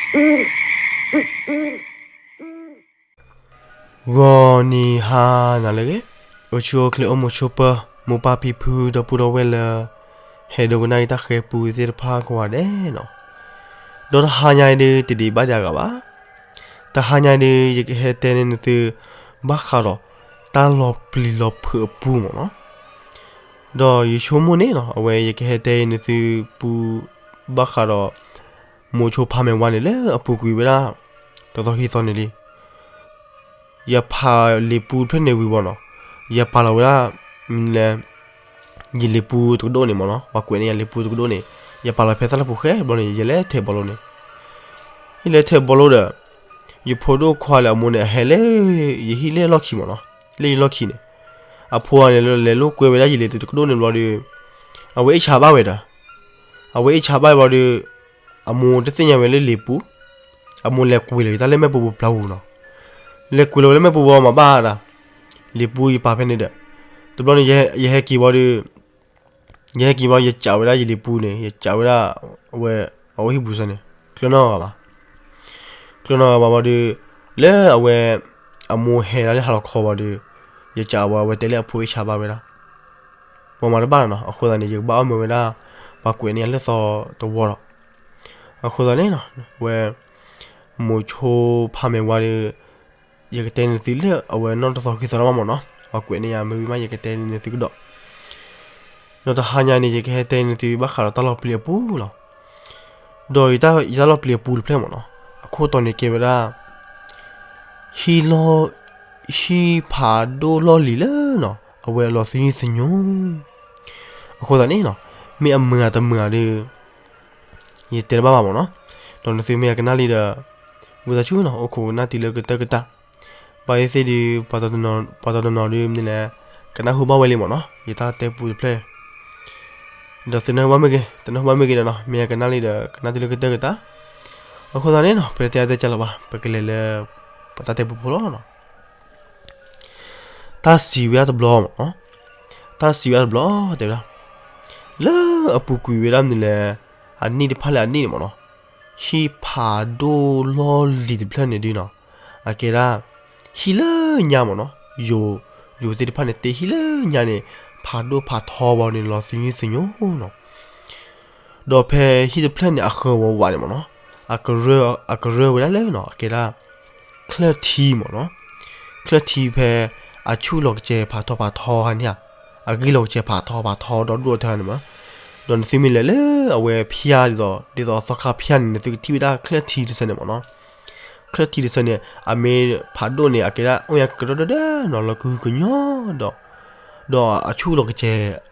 ဂီၤနံၤဟါနၤလၢအဂ့ၤ, အိၣ်ဆူၣ်အိၣ်ချ့အိၣ်မုာ်ဆိးပၢၤ မိၢ်ပၢ်ဖံဖု ဒီပုၢ်ဒီဝဲၢ်လၢ ဟဲဒိကနၣ်အံၤတၢ်ဃဲၤပူသ့ၣ်တဖၣ်ကိးဂၤဒဲးနီၤ, ဒီးတဟါညါအံၤဒုး တဒံးဘၣ်ဒံးအဂၤဘၣ်. တဟါညါအံၤဒုး ယကဟဲတဲန့ၢ်နသု ဘၣ်ဃးဒီး တၢ်လီၤပျံၤလီၤဖုးအပူမ့ၢ်နီၤ. ဒီးယဆိကမိၣ်န့ၣ်နီၤ အဝဲယကဟဲတဲအံၤနသုပူ ဘၣ်ဃးဒီး မိၤဆိဖးမဲာ်ဝါန့ၣ်လၢအပူၤကွံာ်ဝဲဒၣ် တသီခံသီန့ၣ်လံ. ယဖးလံာ်ပူတဖျၢၣ်န့ၣ်ဝံၤဘၣ်နီၤ, ယပာ်လီၤဝဲဒၣ် မနုၤလဲၣ် ယလံာ်ပူတကဒိၣ်န့ၣ်မ့ၢ်နီၤ, ပှၤကွဲးန့ၢ်ယၤလံာ်ပူတကဒိၣ်န့ၣ် ယပာ်လီၤဖဲသၣ်လၢပူၤဃဲဘျီန့ၣ် ယလဲၤထဲးဘီလိန့ၣ်, ယလဲၤထဲးဘီလိဒီး ယဖိဒိၣ်ခွါလၢအမိၢ်န့ၣ် အဟဲလၢ ယဟံၣ်လၢလီၢ်ခံမ့ၢ်နီၤ, လၢယလီၢ်ခံန့ၣ်, အဖိန့ၣ် လဲၤလိာ်ကွဲဝဲဒၣ်ယလံာ်တကဒိၣ်န့ၣ်ဘျီဒီး အဝဲအ့ၣ်ဆါဘၣ်ဝဲဒီး အဝဲအ့ၣ်ဆါဘၣ်ဝဲဘျီဒီး အမိၢ်တသ့ၣ်ညါဝဲလၢလံာ်ပူ, အမိၢ်လဲၤကွံာ်လီၤယတၢ်လၢမဲာ်ပူၤပူၤပျီပူၤနီၤ, လဲၤကွံာ်လီၤဝဲလၢမဲာ်ပူၤပူၤမၤဘၣ်ဒၣ်, လံာ်ပူယပာ်ဖဲန့ၣ်ဒီး, တဘျီန့ၣ် ယဟဲက့ၤဘၣ်ဒီး, ယဟဲက့ၤဘၣ် ယကးဝဲဒၣ်ယလံာ်ပူန့ၣ် ယကးဝဲဒၣ်, အဝဲ, အအိၣ်ဟံၣ်ပူၤစၢၤန့ၣ် ကျၢၤနီၢ်ဂၤဘၣ်, ကျၢၤနီၢ်ဂၤဘၣ်ဘၣ်ဒီး, လၢအဝဲ, အမိၢ်ဟဲဒၣ်လၢဟးလီၤခီဘၣ်ဒီး, ယကးဝဲ အဝဲတဲလၢအဖိအ့ၣ်ဆါဘၣ်ဝဲဒၣ် ပှၤမၤတဘၣ်လီၤနီၤ, အဃိသတးန့ၣ် ယကဘၣ်အီၣ်မၢဝဲဒၣ်, ပှၤကွဲးန့ၢ်ယၤလၢသီတဝီလီၤ, အဃိသတးန့ၣ်နီၤ, အဝဲ, မိၤဆိဖးမဲာ်ဝါဒီး, ယကတဲန့ၢ်သုလၢအဝဲနီၢ်တသီခံသီလီၤမ့ၢ်နီၤ, ပှၤကွဲးန့ၢ်ယၤမ့ၢ်ဝံၤမး ယကတဲန့ၢ်သုကဒီး, ဒီးတဟါညါန့ၣ် ယကဟဲတဲန့ၢ်သုဘၣ်ဃးဒီးတၢ်လီၤပျံၤအပူလီၤ, ဒီးယတၢ်လီၤပျံၤအပူတဖျၢၣ်မ့ၢ်နီၤ, အခိၣ်တီန့ၣ်ကဲဝဲဒၣ် ဟံၣ်လီၤ, ဟံၣ်ဖးဒိၣ်လီၢ်လံၤလၢနီၤ အဝဲအလီၤသယုၢ်သညိ, အဃိသတးန့ၣ်နီၤ, မ့ၢ်အမုာ်ဧါတမုာ်ဧါဒီး, ယတဲတဘၣ်ဘၣ်မ့ၢ်နီၤ, ဒီးနသုမ့ၢ်အကနၣ်လံဒီး, ဝံသးစူၤနီၤ အိၣ်ခိးကနၣ်တုၤလၢကတၢၢ်ကတၢၢ်, ဘၣ်သ့ၣ်သ့ၣ်ဒီး, ပှၤတနီၤဒီးမနုၤလဲၣ်, ကနၢ်ဟူဘၣ်ဝဲလံမ့ၢ်နီၤ ယတၢ်တဲပူတဖျၢၣ် ဒီးသုနၢ်ဟူဘၣ်မ့ၢ်ဂ့ၤ, တနၢ်ဟူဘၣ်မ့ၢ်ဂ့ၤဒီးနီၤ မ့ၢ်အကနၣ်လံဒီး ကနၣ်တုၤလၢကတၢၢ်ကတၢၢ်, အဃိသတးန့ၣ်နီၤ ပတဲအါတဲကၢ်လီၤဘၣ် ပကလဲၤလၢ, ပတၢ်တဲပူဖိလီၤနီၤ, တၢ်စံးဝဲဒၣ်တဘျီမ့ၢ်နီၤ, တၢ်စံးဝဲဒၣ်တဘျီတဲဝဲဒၣ်, လၢအပူၤကွံာ်ဝဲဒၣ်မနုၤလဲၣ်, အနံၣ်တဖၣ်လၢအနံၣ်န့ၣ်မ့ၢ်နီၤ, ဟံၣ်ဖးဒိၣ်လီၢ်လံၤတဖျၢၣ်န့ၣ်ဒုနီၤ, အကဲဒၣ်, ဟံၣ်လၢညါမ့ၢ်နီၤ, ယိၤ, ယိၤသ့ၣ်တဖၣ်န့ၣ် တ့ဟံၣ်လၢညါန့ၣ်, ဖးဒိၣ်ဖးထီဘၣ်န့ၣ် လီၤသယုၢ်သညိနီၤ ဒီးဖဲဟံၣ်တဖျၢၣ်န့ၣ် အဃၢၤဝးဝးန့ၣ်မ့ၢ်နီၤ, အကရၢ, အကရၢဝဲဒၣ်လၢနီၤ အကဲဒၣ်, ချၢၣ်ထံမ့ၢ်နီၤ, ချၢၣ်ထံဖဲ, အဆူၣ်လီၤကစဲၤဖးထီဖးထီဟါန့ၣ်ဧါ, အဂံၢ်လီၤကစဲၤဖးထီဖးထီဒီဒူၣ်ဒီထၢန့ၣ်မ့ၢ်, ဒီးနသုမ့ၢ်လဲၤလၢအဝဲဖၠါဒ်သိး ဒ်သိးသီခါဖၠါန့ၣ် နသုကထံၣ်ဝဲဒၣ်ချၢၣ်ထံတဆၢန့ၣ်မ့ၢ်နီၤ, ချၢၣ်ထံတဆၢန့ၣ် အမ့ၢ်ဖးဒိၣ်န့ၣ် အကဲဒၣ်အိၣ်ညါကရၢၢ်ဒီးနီၤ လီၤကဟုကညီၤဒီး, ဒီးအဆူၣ်လီၤကစဲၤ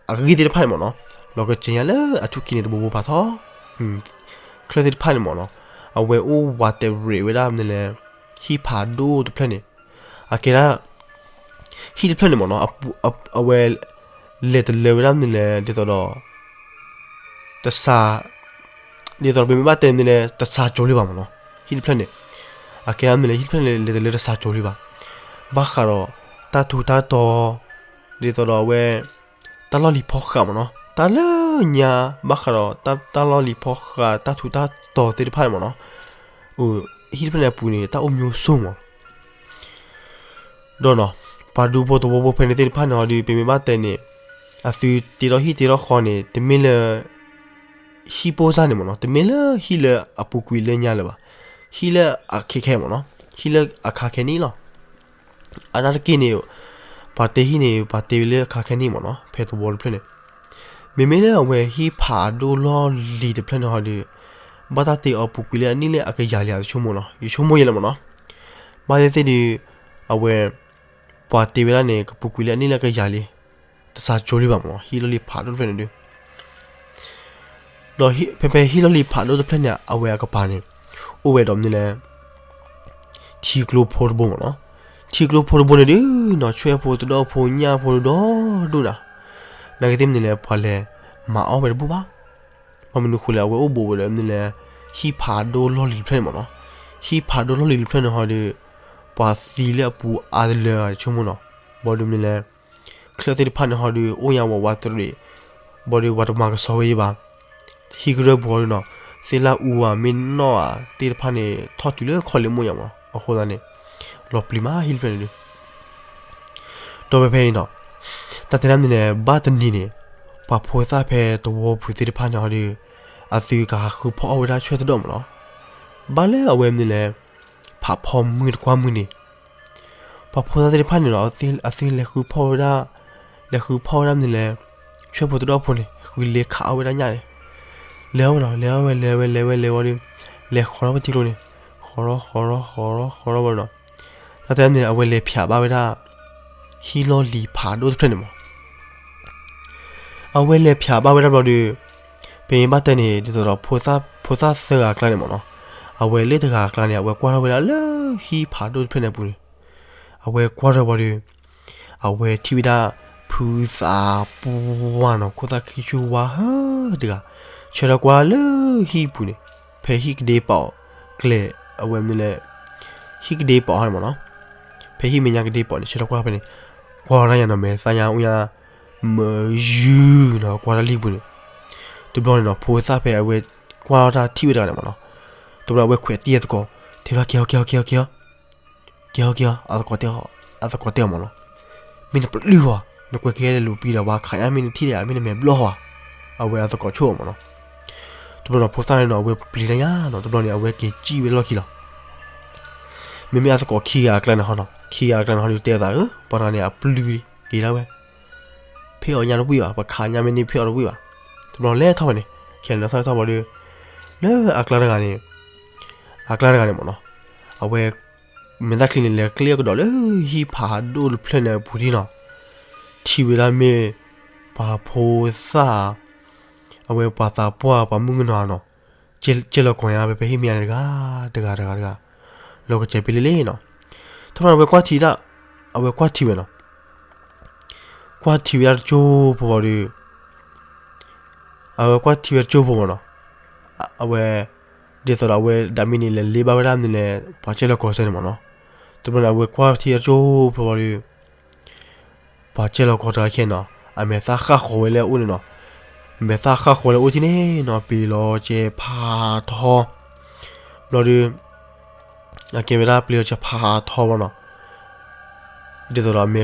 အဂံၢ်သ့ၣ်တဖၣ်န့ၣ်မ့ၢ်နီၤ, လီၤကစဲၤညါလၢအထူၣ်ခံန့ၣ်တဘိဘိဖးထီ, ချၢၣ်သ့ၣ်တဖၣ်န့ၣ်မ့ၢ်နီၤ, အဝဲအိၣ်ဝးတဲရံးဝဲဒၣ်မနုၤလဲၣ်, ဟံၣ်ဖးဒိၣ်တဖျၢၣ်န့ၣ်, အကဲဒၣ်, ဟံၣ်တဖျၢၣ်န့ၣ်မ့ၢ်နီၤ, အဝဲ, လဲၤတလၢဝဲဒၣ်မနုၤလဲၣ် ဒ်သိးဒီး တစး, ဒ်သိးဒီးပမ့ၢ်ဘၣ်တဲမနုၤလဲၣ် တစးကၠိလံဘၣ်မ့ၢ်နီၤ, ဟံၣ်တဖျၢၣ်န့ၣ်, အကဲဒၣ်မနုၤလဲၣ် ဟံၣ်တဖျၢၣ်န့ၣ် လဲၤတလၢတစးကၠိလံဘၣ်, ဘၣ်ဃးဒီး, တၢ်ထူးတၢ်တီၤ, ဒ်သိးဒီးအဝဲ, တၢ်လီၢ်လံၤဖီဃးမ့ၢ်နီၤ တၢ်လၢညါ, ဘၣ်ဃးဒီးတၢ်လီၢ်လံၤဖီဃးတၢ်ထူးတၢ်တီၤသ့ၣ်တဖၣ်န့ၣ်မ့ၢ်နီၤ, အိၣ်, ဟံၣ်တဖျၢၣ်န့ၣ်အပူၤန့ၣ် တၢ်အိၣ်မံၤစိၣ်မ့ၢ် ဒီးနီၤ, ပှၤဒူဖိသဝီဖိဖဲန့ၣ်သ့ၣ်တဖၣ်န့ၣ်ဟီဒုး ပမ့ၢ်ဘၣ်တဲန့ၣ်, အသုတ့ထီၣ်ဟံၣ်တ့ထီၣ်ဃီန့ၣ် တမ့ၢ်လၢ ဟံၣ်ပိၢ်စၢ်န့ၣ်မ့ၢ်နီၤ တမ့ၢ်လၢဟံၣ်လၢအပူၤကွံာ်လၢညါလၢၤဘၣ်, ဟံၣ်လၢအခ့ခဲမ့ၢ်နီၤ ဟံၣ်လၢအခါခဲန့ၣ်လီၤ. အတၢ်တက့ၢ်န့ၣ်, ပှၤတ့ဟံၣ်န့ၣ် ပှၤတ့ဝဲလၢအခါခဲန့ၣ်မ့ၢ်နီၤ ဖဲသဝီတဖျၢၣ်န့ၣ်, မ့မ့ၢ်လၢအဝဲဟံၣ်ဖးဒိၣ်လီၢ်လံၤတဖျၢၣ်န့ၣ်ဟီဒုး, ဘၣ်တၢ်တ့အီၤပူၤကွံာ်လၢအနံၣ်လၢအကယၤလံ ယဆိကမိၣ်နီၤ ယဆိကမိၣ်ယဲလၢမ့ၢ်နီၤ, ဘၣ်သ့ၣ်သ့ၣ်ဒုး, အဝဲ, ပှၤတ့ဝဲဒၣ်န့ၣ် ကပူၤကွံာ်လၢအနံၣ်လၢအကယၤလံ, တစးကၠိလံဘၣ်မ့ၢ်နီၤ ဟံၣ်လီၢ်လံၤဖးဒိၣ်တဖျၢၣ်န့ၣ်ဒုး ဒီးဖဲဖဲဟံၣ်လီၢ်လံၤဖးဒိၣ်တဖျၢၣ်န့ၣ် အဝဲအကပၤန့ၣ်, အိၣ်ဝဲဒီးမနုၤလဲၣ်, ထံကျိဖိတဘိမ့ၢ်နီၤ, ထံကျိဖိတဘိန့ၣ်ဒုးနီၤ ဆွဲၣ်ဖိတဒီၣ်ဖိညၣ်ဖိဒီဒူၣ်ဒီး, နာ်က့သ့ၣ်မနုၤလဲၣ် ပှၤလဲၤမၤအီၣ်ဝဲတဘူၣ်ဘၣ်, ဘၣ်မနုၤဃိလဲၣ် အဝဲအိၣ်ဘူးဝဲဒီးမနုၤလဲၣ်, ဟံၣ်ဖးဒိၣ်လီၢ်လံၤတဖျၢၣ်န့ၣ်မ့ၢ်နီၤ, ဟံၣ်ဖးဒိၣ်လီၢ်လံၤတဖျၢၣ်န့ၣ်ဟီဒီး, ပှၤသံလၢအပူၤအါတလၢဆိကမိၣ်နီၤ, ဘၣ်ဒီးမနုၤလဲၣ် ချၢၣ်သ့ၣ်တဖၣ်န့ၣ်ဟီဒီး အိၣ်ညါဝးဝးတရံး, ဘၣ်ဒီးပှၤတမၤကဆှီဝဲယံၤဘၣ်, ဟံၣ်ကရၢၢ်ပူၤဟီဒီးနီၤ, သ့ၣ်လၣ်အူဧါ မ့ၢ်နီၣ်ဧါ သ့ၣ်တဖၣ်န့ၣ် ထီၣ်တုၤလၢခီၣ်လ့မိၢ်ညါမးနီၤ. အဃိသတးန့ၣ် လီၤပျံၤမးဟံၣ်တဖျၢၣ်န့ၣ်ဒုး ဒီးဖဲဖဲအံၤနီၤ တၢ်တဲဒၣ်မနုၤလဲၣ် ဘၣ်တနံၤန့ၣ် ပှၤဖိသၣ်ဖဲသဝီပူၤသ့ၣ်တဖၣ်န့ၣ်ဟီဒီး အသုကဟးဃုဖီၣ်အီၣ်ဝဲဒၣ်ဆွဲၣ်တဒီၣ်မးနီၤ. ဘၣ်လၢအဝဲမနုၤလဲၣ် ဖးဖီမုၢ်တကွၢ်မုၢ်န့ၣ် ပှၤဖိသၣ်သ့ၣ်တဖၣ်န့ၣ်နီၤ အသုလဲၤဃုဖီၣ်ဝဲဒၣ် လဲၤဃုဖီၣ်ဝဲဒၣ်မနုၤလဲၣ် ဆွဲၣ်ဖိတဒီၣ်ဖိန့ၣ် ဃုလဲၤခးအီၣ်ဝဲဒၣ်ညၣ်န့ၣ် လဲၤအီၣ်ဝဲနီၤ လဲၤအီၣ်ဝဲ လဲၤဝဲ လဲၤဝဲ လဲၤဝဲဒီး လဲၤဃီၤထီၣ်ဝဲထံကျိန့ၣ် ဃီၤထီၣ် ဃီၤထီၣ် ဃီၤထီၣ် ဃီၤထီၣ်ဝဲနီၤ. တၢ်တဲန့ၣ် အဝဲလဲၤဖျးဘၣ်ဝဲဒၣ် ဟံၣ်လီၢ်လံၤဖးဒိၣ်တဖျၢၣ်န့ၣ်မး အဝဲလဲၤဖျးဘၣ်ဝဲဒၣ်ဘျီဒီး ပမ့ၢ်ဘၣ်တဲန့ၣ် ဒ်သိးဒီး ဖိသၣ်သၢဂၤအကျါန့ၣ်မးနီၤ အဝဲလၢတဂၤအကျါန့ၣ် အဝဲကွၢ်ထီၣ်ဝဲဒၣ်လၢဟံၣ်ဖးဒိၣ်တဖျၢၣ်န့ၣ်အပူၤန့ၣ် အဝဲကွၢ်ထီၣ်ဘျီဒီး အဝဲထံၣ်ဝဲဒၣ် ဖုသးပှၢ်နီၤ ခိၣ်သၣ်ခံဆူၣ်ဝါဟၢတဂၤ ဆၢထၢၣ်ကွၢ်လၢဟံၣ်ပူၤန့ၣ် ဖဲဟံၣ်ကဒ့ပာ်အီၤ ကျဲ အဝဲမနုၤလဲၣ် ဟံၣ်ကဒ့ပာ်အီၤန့ၣ်မးနီၤ ဖဲဟံၣ်မဲာ်ညါကဒ့ပာ်န့ၣ် ဆၢထၢၣ်ကွၢ်ဖဲန့ၣ် ကွၢ်ထီၣ်ညါနီၤ မဲာ်သၣ်ညါအိၣ်ညါ မၢယုၢ်နီၤ ကွၢ်တၢ်လၢဟံၣ်ပူၤန့ၣ် တဘျီန့ၣ်နီၤ ဖိသၣ်ဖဲအဝဲကွၢ်ထီၣ်တၢ်ထံၣ်ဝဲတဂၤန့ၣ်မးနီၤ တဘျီအဝဲခွဲးတံၢ်အသကိး ထဲလီၤ က့ၤအီၤ က့ၤအီၤ က့ၤအီၤ က့ၤအီၤ က့ၤအီၤ က့ၤအီၤ အသကိးတဲအီၤ အသကိးတဲအီၤမးနီၤ မ့ၢ်နပျုၢ်ဝဲ နကွဲးကဲဒီးလူၤပံၤဒီး ပှၤခးညါမ့ၢ်နထံၣ်ဒီး မ့ၢ်နမဲာ်ဘျီၣ်ဝဲ အဝဲအသကိးဆိၣ်အီၤမးနီၤ တဘျီနီၤ ဖိသၣ်န့ၣ်နီၤ အဝဲပျံၤတၢ်ညါနီၤ တဘျီန့ၣ် အဝဲက့ၤစံၣ်ဝဲလီၢ်ခံလီၤ မ့မ့ၢ်အသကိးခံဂၤအကျါန့ၣ်ဟီနီၤ ခံဂၤအကျါန့ၣ်ဟီဒီးတဲအသးဧၢ ပှၤတဂၤန့ၣ် အပျုၢ်က့ၤဒၣ်ဝဲ ဖဲအီၣ်ညါတဝံၣ်ဘၣ် ပှၤခးညါမ့ၢ်န့ၢ်ဖဲအီၣ်တဝံၣ်ဘၣ် တဘျီလဲၤထီၣ်ဝဲန့ၣ် ခဲန့ၣ်ထီၣ်ထီၣ်ဘျီဒီး လၢအကျါတဂၤန့ၣ် အကျါတဂၤန့ၣ်မးနီၤ အဝဲ မဲာ်သၣ်ချံန့ၣ် လဲၤကျ့အီၣ်ကဒီးလၢဟံၣ်ဖးဒိၣ်တဖျၢၣ်န့ၣ်အပူၤဒ်နီၤ ထံၣ်ဝဲဒၣ်မ့ၢ် ပှၤဖိသၣ် အဝဲပှၤသးပှၢ်ပှၤမုၣ်ကနီၤနီၤ ကဲလီၤကီၤညါဖဲဖဲဟံၣ်မဲာ်ညါန့ၣ်တဂၤ တဂၤတဂၤတဂၤ လီၤကစဲးပ့လ့လ့နီၤ ထီၣ်ဖျါအဝဲကွၢ်ထံဒၣ် အဝဲကွၢ်ထံဝဲနီၤ ကွၢ်ထံဝဲဒၣ်တကၠိဖိဘၣ်ဒီး အဝဲကွၢ်ထံဝဲတကၠိဖိမးနီၤ အဝဲ ဒ်သိးဒီးအဝဲဒၣ်မ့ၢ်န့ၣ် လဲၤလ့ဘၣ်ဝဲဒၣ်မနုၤလဲၣ် ပှၤကဲလီၤကီၤဆၢန့ၣ်မးနီၤ တဘျီန့ၣ် အဝဲကွၢ်ထံဝဲတကၠိဖိဘၣ်ဒီး ပှၤကဲလီၤကီၤတဂၤခဲနီၤ အမဲာ်သၣ်ဃၣ်ဃီၤဝဲလၢအအိၣ်န့ၣ်နီၤ အမဲာ်သၣ်ဃၣ်ဃီၤလၢအအိၣ်ထံန့ၣ်နီၤ ပျံၤလီၤကဲဖးထီ ဘျီဒီး အကဲဝဲဒၣ်ပျံၤလီၤကဲဖးထီဘၣ်နီၤ ဒ်သိးဒီးအမဲာ်ချံသ့ၣ်တဖၣ်န့ၣ်နီၤ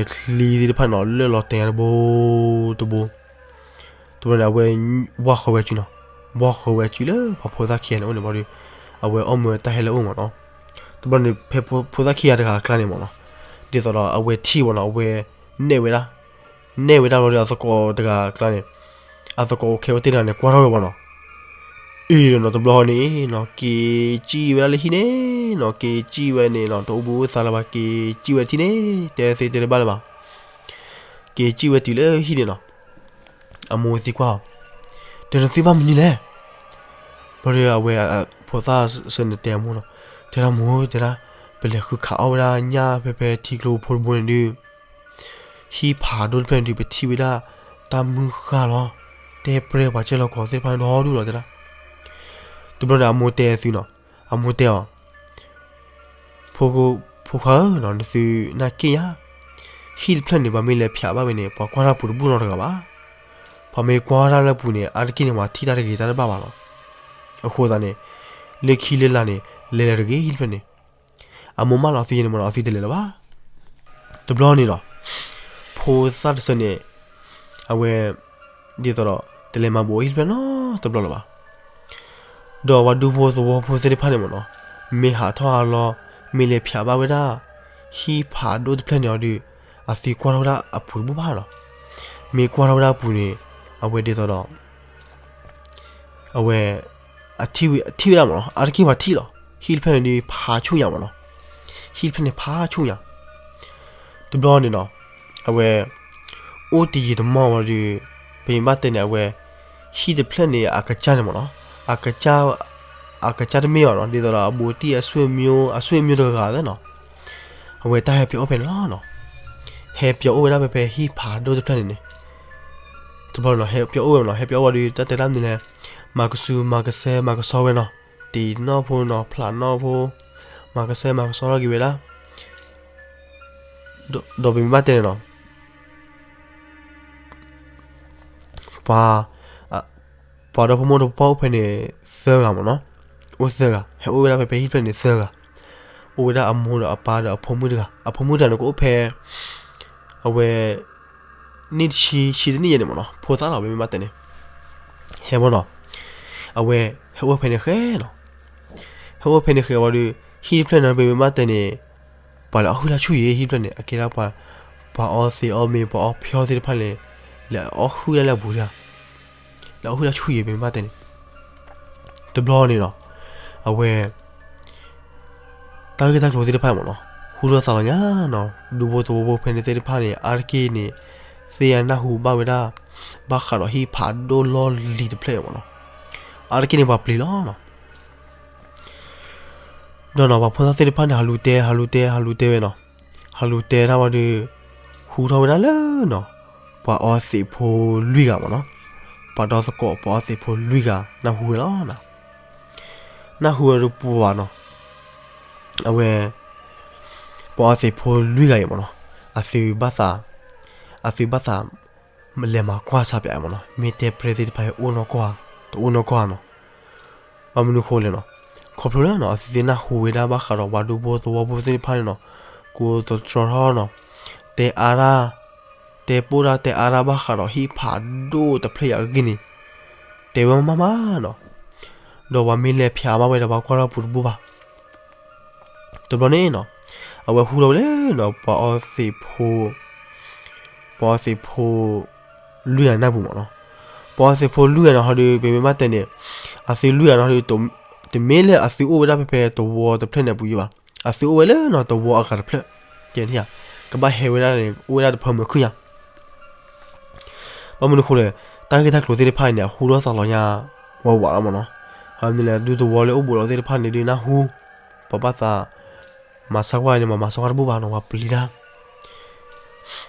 လၢလီၤတဲာ်ညါတဘိတဘိ တဘျီန့ၣ် အဝဲ ဝၢ်ဃီၤဝဲစုနီၤ ဝၢ်ဃီၤဝဲစုလၢပှၤဖိသၣ်ခံဂၤန့ၣ်အိၣ်န့ၣ်ဘၣ်ဒီး အဝဲအီၣ်မၢတၢ်ဟဲလၢအအိၣ်မးနီၤ တဘျီန့ၣ် ဖဲဖိသၣ်ခံဂၤတဂၤအကျါန့ၣ်မးနီၤ ဒ်သိးဒီးအဝဲထံၣ်ဘၣ်နီၤ အဝဲနဲၣ်ဝဲဒၣ် နဲၣ်ဝဲဒၣ်ဘျီဒီးအသကိးတဂၤအကျါန့ၣ် အသကိးအိၣ်ခဲဝဲသ့ၣ်တဂၤန့ၣ် ကွၢ်ထီၣ်ဝဲဘၣ်နီၤ အ့ၣ်နီၤ တဘျီန့ၣ်နီၤ က့ၤစံၣ်ဝဲဒၣ်လၢဟံၣ်န့ၣ်နီၤ က့ၤစံၣ်ဝဲန့ၣ်နီၤ တအိၣ်ဘှံးအိၣ်သါလၢၤဘၣ် က့ၤစံၣ်ဝဲထံန့ၣ် တဲသ့တဲတဘၣ်လၢၤဘၣ် က့ၤစံၣ်ဝဲတုၤလၢဟံၣ်န့ၣ်နီၤ အမိၢ်သံကွၢ်အီၤ ဒီးနသုဘၣ်မနုၤလဲၣ် ဘျီဒီးအဝဲ ဖိသၣ်စၢန့ၣ်တဲအမိၢ်နီၤ တဲဒၣ်မိၢ်ဧၢ တဲဒၣ် ပလဲၤဃုခးအီၣ်ဝဲဒၣ်ညၣ်ဖဲဖဲထံကျိဖိတဘိန့ၣ်ဒုး ဟံၣ်ဖးဒိၣ်တဖျၢၣ်န့ၣ်ဒုး ပထံၣ်ဝဲဒၣ် တၢ်မုၢ်ဃၢ်လီၤ တဲပြဲပှၤကဲလီၤကီၤသ့ၣ်တဖၣ်န့ၣ်ဒီဒူၣ်လီၤတဲဒၣ် တဘျီန့ၣ် အမိၢ်တဲသုနီၤ အမိၢ်တဲအီၤ ဖိခွါဧၢနီၤ နသုနာ်က့ၢ်ယၤ ဟံၣ်တဖျၢၣ်န့ၣ် ပှၤမ့ၢ်လဲၤဖျးဘၣ်ဝဲန့ၣ် ပှၤကွၢ်တၢ်ပူၤတဘူၣ်နီတဂၤဘၣ်. ပှၤမ့ၢ်ကွၢ်တၢ်လၢပူၤန့ၣ် အါတက့ၢ်န့ၣ် ပှၤထံၣ်တၢ်တဂ့ၤတၢ်တဘၣ်ဘၣ်လီၤ. အဃိသတးန့ၣ် လၢခံလၢလာ်န့ၣ် လဲၤလဲၤတဂ့ၤ ဟံၣ်တဖျၢၣ်န့ၣ်. အမိၢ်မၢလီၤသုယဲန့ၣ်မးနီၤ အသုတလဲၤလၢၤဘၣ်. တဘျီန့ၣ်လီၤ. ဖိသၣ်တဆၢန့ၣ် အဝဲ ဒ်သိးဒီး တလဲၤမၤဘူးဟံၣ်တဖျၢၣ်နီတဘျီလၢၤဘၣ်. ဒီးပှၤဒူဖိသဝီဖိသ့ၣ်တဖၣ်န့ၣ်မးနီၤ, မ့ၢ်ဟးထီၣ်ဟးလီၤ, မ့ၢ်လဲၤဖျးဘၣ်ဝဲဒၣ် ဟံၣ်ဖးဒိၣ်တဖျၢၣ်န့ၣ်အီၤဒီး အသုကွၢ်ထီၣ်ဝဲဒၣ်အပူၤတဘူၣ်ဘၣ်နီၤ. မ့ၢ်ကွၢ်ထီၣ်ဝဲဒၣ်အပူၤန့ၣ် အဝဲဒ်သိးဒီး အဝဲ အထံၣ်ဝဲဒၣ်မးနီၤ, အါတက့ၢ်ပှၤထံၣ်လီၤ. ဟံၣ်တဖျၢၣ်န့ၣ်ဒီးဖးဆူၣ်ညါမးနီၤ. ဟံၣ်တဖျၢၣ်န့ၣ်ဖးဆူၣ်ညါ တဘျီန့ၣ်နီၤ, အဝဲ အိၣ်တယံာ်တမီၢ်ဝဲဒီး ပမ့ၢ်ဘၣ်တဲန့ၣ် အဝဲ ဟံၣ်တဖျၢၣ်န့ၣ် အကစၢ်န့ၣ်မးနီၤ, အကစၢ်တမ့ၢ်ဘၣ်နီၤ, ဒ်သိးဒီးအဘူးတံၢ်အဆွေမျိုး, အဆွေမျိုးတဂၤဂၤသ့နီၤ, အဝဲတၢ်ဟဲပၠီအိၣ်ဖဲန့ၣ်လီၤနီၤ. ဟဲပၠီအိၣ်ဝဲဒၣ်ဖဲဖဲဟံၣ်ဖးဒိၣ်တဖျၢၣ်န့ၣ်န့ၣ်, တဘျီန့ၣ်နီၤ ဟဲပၠီအိၣ်ဝဲနီၤ, ဟဲပၠီအိၣ်ဝဲဒီး တၢ်တဲဒၣ်မနုၤလဲၣ်, မၤကဆူးမၤကဆှဲမၤကဆှီဝဲနီၤ, တ့ၢ်နီၢ်ဖိနီၤ, ဖျးနီၢ်ဖိ, မၤကဆှဲမၤကဆှီထီၣ်က့ၤဝဲဒၣ် ဒီးပမ့ၢ်ဘၣ်တဲန့ၣ်နီၤ, ပှၤ ပှၤဒီဖိမိၢ်ဒီဖိပၢ်အိၣ်ဖဲန့ၣ် သၢဂၤမ့ၢ်နီၤ, အိၣ်သၢဂၤ, ဟဲအိၣ်ဝဲဒၣ်ဖဲဖဲဟံၣ်တဖျၢၣ်န့ၣ်သၢဂၤ, အိၣ်ဝဲဒၣ်အမိၢ်ဒီးအပၢ်ဒီးအဖိမုၣ်တဂၤ, အဖိမုၣ်တဂၤန့ၣ်ကအိၣ်ဖဲ အဝဲ နံၣ်တဆံ ဆံတနံၣ်ယဲၢ်န့ၣ်မ့ၢ်နီၤ, ဖိသၣ်လီၤ ပမ့ၢ်ဘၣ်တဲန့ၣ်, ဟဲမ့ၢ်နီၤ, အဝဲ ဟဲအိၣ်ဖဲန့ၣ်ဃဲနီၤ, ဟဲအိၣ်ဖဲန့ၣ်ဃဲဝံၤဒီး ဟံၣ်တဖျၢၣ်န့ၣ် ပမ့ၢ်ဘၣ်တဲန့ၣ် ပှၤလဲၤအီၣ်ဟုၣ်တၢ်ဆူၣ်ယံၤ ဟံၣ်တဖျၢၣ်န့ၣ် အကဲဒၣ်ပှၤ, ပှၤအီသံးအီမ့ၤ ပှၤအီဖျီသ့ၣ်တဖၣ်န့ၣ် လဲၤအီၣ်ဟုၣ်ဒၣ်လၢအပူၤတဂၤ, လဲၤအီၣ်ဟုၣ်တၢ်ဆူၣ်ယံၤ ပမ့ၢ်ဘၣ်တဲန့ၣ်, တဘျီန့ၣ်နီၤ, အဝဲ တၢ်ဂ့ၢ်တၢ်ကျိၤသ့ၣ်တဖၣ်မ့ၢ်နီၤ, ဟူထီၣ်သးလီၤညါနီၤ, ဒူဖိသဝီဖိဖဲန့ၣ်သ့ၣ်တဖၣ်န့ၣ် အါတက့ၢ်န့ၣ် သ့ၣ်ညါနၢ်ဟူဘၣ်ဝဲဒၣ် ဘၣ်ဃးဒီးဟံၣ်ဖးဒိၣ်လီၢ်လံၤတဖျၢၣ်မ့ၢ်နီၤ, အါတက့ၢ်န့ၣ်ပှၤပျံၤလီၤနီၤ, ဒီးနီၤ ပှၤဖိသၣ်သ့ၣ်တဖၣ်န့ၣ် ဟးလူၤတဲ ဟးလူၤတဲ ဟးလူၤတဲဝဲနီၤ, ဟးလူၤတဲတၢ်ဝံၤဒီး ဟူထီၣ်ဝဲဒၣ်လၢနီၤ, ပှၤအီသံးဖိလွံၢ်ဂၤမ့ၢ်နီၤ, ပှၤဒီသကိးပှၤအီသံးဖိလွံၢ်ဂၤ နၢ်ဟူဝဲလီၤနီၤ, နၢ်ဟူဝဲဒီးပှၤနီၤ, အဝဲ ပှၤအီသံးဖိလွံၢ်ဂၤအံၤမ့ၢ်နီၤ, အသုဘၣ်သး, အသုဘၣ်သး လဲၤမၤကွၢ်ဆါပၠးမ့ၢ်နီၤ, မ့ၢ်တဲပြဲသ့ၣ်တဖၣ်အံၤအိၣ်နီၢ်ကီၢ်ဧါ, တအိၣ်နီၢ်ကီၢ်ဧါနီၤ, ဘၣ်မနုၤဃိလဲၣ်နီၤ, ခီဖျိလၢနီၤ အသုသ့ၣ်နၢ်ဟူဝဲဒၣ်ဘၣ်ဃးဒီးပှၤဒူဖိသဝီဖိသ့ၣ်တဖၣ်န့ၣ်နီၤ, ကိးသတြီထီၣ်နီၤ, တဲအါတၢ်, တဲပိၢ်တၢ်တဲအါတၢ်ဘၣ်ဃးဒီးဟံၣ်ဖးဒိၣ်တဖျၢၣ်အံၤအဂ့ၢ်န့ၣ်, တဲဝဲမးမးနီၤ, ဒီးပှၤမ့ၢ်လဲၤဖၠးဘၣ်ဝဲဒီးပှၤကွၢ်ထီၣ်ပူၤတဘူၣ်ဘၣ် တဘျီန့ၣ်နီၤ, အဝဲဟူထီၣ်ဝဲလၢနီၤ ပှၤအီသံးဖိ, ပှၤအီသံးဖိ လွံၢ်ဂၤနၢ်ပူၤမ့ၢ်နီၤ, ပှၤအီသံးဖိလွံၢ်ဂၤန့ၣ်ဟီဒီး ပမ့ၢ်ဘၣ်တဲန့ၣ်, အသုလွံၢ်ဂၤန့ၣ်ဟီဒီး တမ့ၢ်လၢအသုအိၣ်ဝဲဒၣ်ဖဲဖဲသဝီတဖျၢၣ်န့ၣ်အပူၤယံၤဘၣ်, အသုအိၣ်ဝဲလၢနီၤသဝီအဂၤတဖျၢၣ်, ကဲန့ၣ်ဧါ, ကဘၣ်ဟဲဝဲဒၣ်န့ၣ် အိၣ်ဝဲဒၣ်တဖၢမုာ်ခုၣ်ညါ ဘၣ်မနုၤဃိလဲၣ်, တၢ်ဂ့ၢ်တၢ်ကျိၤသ့ၣ်တဖၣ်အံၤန့ၣ် အဟူထီၣ်သးလီၤညါ ဝးဝးလီၤမ့ၢ်နီၤ, အဝဲန့ၣ်လဲၣ် ဒူသဝီလၢအိၣ်ဘူးဒီးသ့ၣ်တဖၣ်န့ၣ်ဒုးနၢ်ဟူ, ပှၤဘၣ်သး မၤဆါကွၢ်န့ၣ် မၤမၤဆါကွၢ်တဘူၣ်ဘၣ်နီၤ ပှၤပျံၤတၢ်,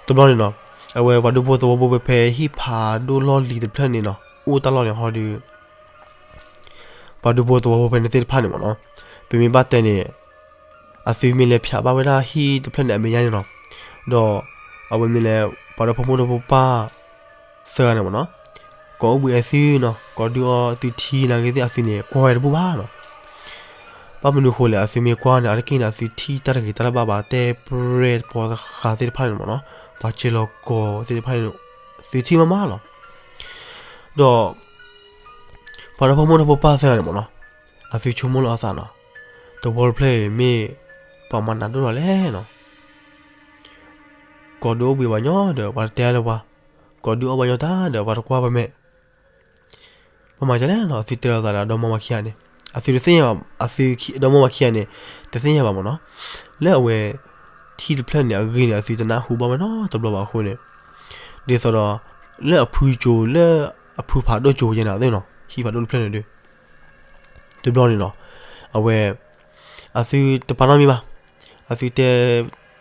တဘျီန့ၣ်နီၤ, အဝဲပှၤဒူဖိသဝီဖိဖဲဖဲဟံၣ်ဖးဒိၣ်လီၢ်လံၤတဖျၢၣ်န့ၣ်နီၤ အိၣ်တၢ်လီၢ်န့ၣ်ဟီဒီး ပှၤဒူဖိသဝီဖိဖဲန့ၣ်သ့ၣ်တဖၣ်န့ၣ်မ့ၢ်နီၤ, ပမ့ၢ်ဘၣ်တဲန့ၣ်, အသုမ့ၢ်လဲၤဖၠးဘၣ်ဝဲဒၣ်ဟံၣ်တဖျၢၣ်န့ၣ်အမဲာ်ညါန့ၣ်နီၤ, ဒီး အဝဲမ့ၢ်လဲၤ ပှၤဒီဖိမိၢ်ဒီဖိပၢ် သၢဂၤန့ၣ်မ့ၢ်နီၤ, ကိးအိၣ်ဘှံးအသုနီၤ ကိးဒုးအီသုထံနာ်က့သ့ၣ်အသုန့ၣ် ကွၢ်ဝဲတဘူၣ်ဘၣ်နီၤ, ဘၣ်မနုၤဃိလဲၣ် အသုမ့ၢ်ကွၢ်န့ၣ် အါတက့ၢ်န့ၣ် အသုထံၣ်တၢ်တဂ့ၤတၢ်တဘၣ်ဘၣ် တဲပြဲပှၤတဃာ်သ့ၣ်တဖၣ်န့ၣ်မ့ၢ်နီၤ, ပှၤစဲလီၤကီၤသ့ၣ်တဖၣ်န့ၣ် သုထံၣ်မးမးလီၤ, ဒီး ပှၤဒီဖိမိၢ်ဒီဖိပၢ်သၢဂၤန့ၣ်မ့ၢ်နီၤ, အသုဆိကမိၣ်လီၤအသးနီၤ, သဝီတဖျၢၣ်အံၤမ့ၢ် ပှၤမၤနးဒိၣ်လီၤလဲၣ်နီၤ, ကိးဒုးအိၣ်ဘှံးဘၣ်ညီဒီး ပှၤတတဲလၢပှၤ, ကိးဒုးအီၣ်ဘၣ်ညီတၢ်ဒီး ပှၤတကွၢ်ပမဲာ်, ဘၣ်မၤဒ်လဲၣ်နီၤ အသုတဲလိာ်သးဒီး ဒီမါဝၤခံဂၤန့ၣ်, အသုတသ့ၣ်ညါဘၣ်, အသုဒီမါဝၤခံဂၤန့ၣ် တသ့ၣ်ညါဘၣ်မ့ၢ်နီၤ, လၢအဝဲ ထံတဖျၢၣ်န့ၣ်အဂ့ၢ်န့ၣ် အသုတနၢ်ဟူဘၣ်ဝဲနီတဘျီဘၣ်အဃိန့ၣ်, ဒ်သိးဒီး လၢအဖုကၠိ လၢအဖုဖးဒိၣ်ကၠိယဲန့ၣ်သ့ၣ်နီၤ ဟံၣ်ဖးဒိၣ်တဖျၢၣ်န့ၣ်ဒီး တဘျီန့ၣ်နီၤ, အဝဲ အသုတပာ်နီၣ်မံၤဘၣ်, အသုတဲ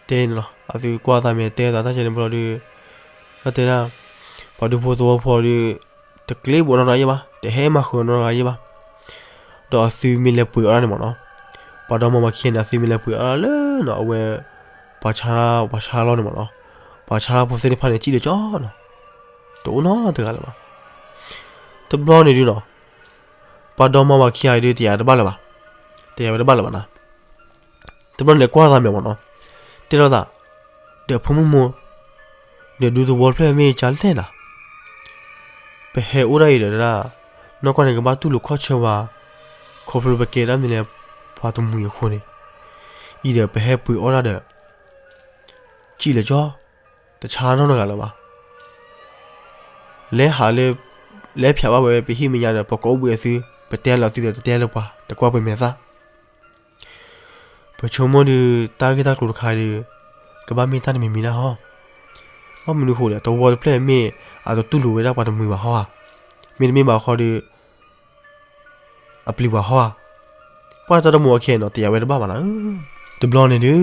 တဲန့ၣ်လီၤ, အသုကွၢ်သးမဲာ်တဲသးတၢ်ကဲန့ၣ်ဘျီဒီး တၢ်တဲဒၣ် ပှၤဒူဖိသဝီဖိဒီး တကျ့ဘိးနီတဂၤယဲဘၣ်, တဟဲမၤဃုာ်နီတဂၤယဲဘၣ်, ဒီးအသုမ့ၢ်လဲၤပှ့ၤအီၣ်ဒၣ်န့ၣ်မ့ၢ်နီၤ, ပှၤဒီမါဝၤခံဂၤန့ၣ် အသုမ့ၢ်လဲၤပှ့ၤအီၣ်ဒၣ်လၢနီၤ အဝဲ ပှၤဆါ ပှၤဆါလီၤန့ၣ်မ့ၢ်နီၤ, ပှၤဆါလီၤဖိသ့ၣ်တဖၣ်န့ၣ် စံၣ်လၢကၠီနီၤ, တအိၣ်နီတဂၤလၢၤဘၣ်, တဘျီန့ၣ်ဒုးနီၤ ပှၤဒီမါဝၤခံဂၤအံၤဒုး တယာ်တဘၣ်လၢၤဘၣ်, တယာ်ဝဲတဘၣ်လၢၤဘၣ်နၤ, တဘျီန့ၣ်ကွၢ်သးမဲာ်မ့ၢ်နီၤ, တဲလိာ်သး ဒီးဖိမုၣ်မိၢ်, ဒီးဒူသဝီတဖျၢၣ်မ့ၢ်ကလဲၣ်နၤ, ပဟဲအိၣ်ဒၣ်အံၤဒီးဒၣ် နီၢ်ကီၢ်န့ၣ်ကဘၣ်တူၢ်လိာ်ခီၣ်ဆၢဝဲ, ခီဖျိပကဲဒၣ်မ့ၢ်လၢ ပှၤတမှံၤအဃိန့ၣ်, အံၤဒီးပဟဲပှ့ၤအီၣ်ဒၣ်ဒီး စံၣ်လၢကၠီ, တဆါနီတဂၤလၢၤဘၣ်, လဲၤဟးလၢ လဲၤဖျးဘၣ်ဝဲပဟံၣ်မဲာ်ညါဒီး ပကိးအိၣ်ဘှံးအသု, ပတဲလီၤသုဒီးတတဲလၢပှၤ တကွၢ်ပမဲာ်သၣ် ပဆိကမိၣ်ဒီး တၢ်ဂ့ၢ်တၢ်ကျိၤတခါဒီး ကဘၣ်မ့ၢ်တၢ်တမံၤမံၤဒၣ်ဟီ, ဘၣ်မနုၤဃိလဲၣ် သဝီတဖျၢၣ်မ့ၢ်အတတူၢ်လိာ်ဝဲဒၣ်ပှၤတမှံၤဘၣ်ဟီဧါ, မ့တမ့ၢ်ဘၣ်ဃီဒီး အပျံၤပှၤဟီဧါ, ပှၤတၢ်ဒီမါဝၤခံဂၤအံၤနီၤ တယာ်ဝဲတဘၣ်ဘၣ်နၤဧၢ, တဘျီန့ၣ်ဒုး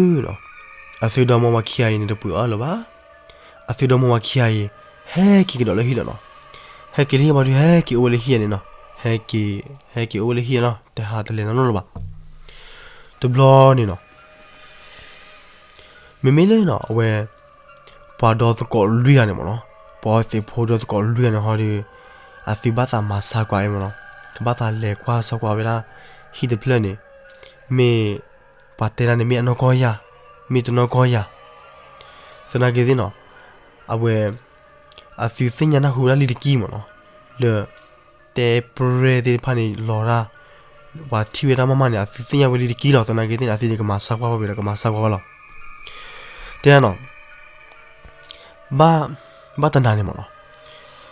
အသုဒီမါဝၤခံဂၤအံၤန့ၣ် တပှ့ၤအီၣ်လၢၤဘၣ်, အသုဒီမါဝၤခံဂၤအံၤ ဟဲက့ၤကဒီးလၢဟံၣ်လီၤနီၤ, ဟဲက့ၤလၢဟံၣ်ဘၣ်ဒီး ဟဲက့ၤအိၣ်ဝဲလၢဟံၣ်န့ၣ်နီၤ, ဟဲက့ၤ ဟဲက့ၤအိၣ်ဝဲလၢဟံၣ်နီၤ တဟးတလဲၤနီတဘျီလၢၤဘၣ်, တဘျီန့ၣ်နီၤ မ့မ့ၢ်လၢနီၤ အဝဲ ပှၤဒီသကိးလွံၢ်ဂၤန့ၣ်မ့ၢ်နီၤ, ပှၤသံးဖိဒီသကိးလွံၢ်ဂၤန့ၣ်ဟီဒီး အသုဘၣ်သးမၤဆါကွၢ်အံၤမ့ၢ်နီၤ, ကဘၣ်သးလဲၤကွၢ်ဆါကွၢ်ဝဲဒၣ် ဟံၣ်တဖျၢၣ်န့ၣ် မ့ၢ်ပှၤတဲဒၣ်န့ၣ် မ့ၢ်အနီၢ်ကီၢ်ယၤ, မ့ၢ်တနီၢ်ကီၢ်ယၤ. သနာ်က့သ့ၣ်နီၤ, အဝဲ အသုသ့ၣ်ညါနၢ်ဟူဝဲဒၣ်လံတက့ၢ်မ့ၢ်နီၤ, လၢ တဲပြဲၢ်သ့ၣ်တဖၣ်န့ၣ်လီၤတၢ်, ပှၤထံၣ်ဝဲဒၣ်မးမးန့ၣ် အသုသ့ၣ်ညါဝဲလံတက့ၢ်လီၤ. သနာ်က့သ့ၣ်န့ၣ် အသုန့ၣ်ကမၤဆါကွၢ်ဘၣ်ဝဲဒီး ကမၤဆါကွၢ်ဘၣ်လီၤ. တဲဒၣ်နီၤ, ဘၣ် ဘၣ်တနၤန့ၣ်မ့ၢ်နီၤ,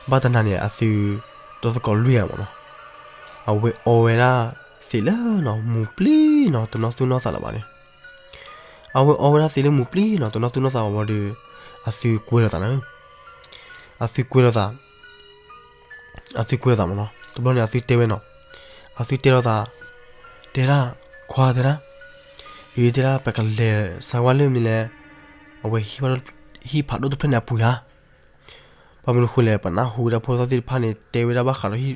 ဘၣ်တနၤန့ၣ် အသု ဒီသကိးလွံၢ်ဂၤမ့ၢ်နီၤ, အဝဲအီဝဲဒၣ်သံးလၢနီၤ မူၤပျံၤနီၤ တနီၢ်သူၣ်နီၢ်သးလၢၤဘၣ်န့ၣ်, အဝဲအီဝဲဒၣ်သံးလၢမူၤပျံၤနီၤ တနီၢ်သူၣ်နီၢ်သးဘၣ်ဒီး အသုကွဲလိာ်သးနီၤ, အသုကွဲလိာ်သး အသုကွဲလိာ်သးမ့ၢ်နီၤ. တဘျီန့ၣ် အသုတဲဝဲနီၤ, အသုတဲလိာ်သး, တဲဒၣ်, ခွါတဲဒၣ်, အံၤတဲဒၣ် ပကလဲၤဆါကွၢ်လၢမနုၤလဲၣ်, အဝဲ ဟံၣ်ဖးဒိၣ်တဖျၢၣ်န့ၣ်အပူၤဧါ. ဘၣ်မနုၤဃိလဲၣ် ပနၢ်ဟူဝဲဒၣ်ဖိသၣ်သ့ၣ်တဖၣ်န့ၣ် တဲဝဲဒၣ်ဘၣ်ဃးဒီး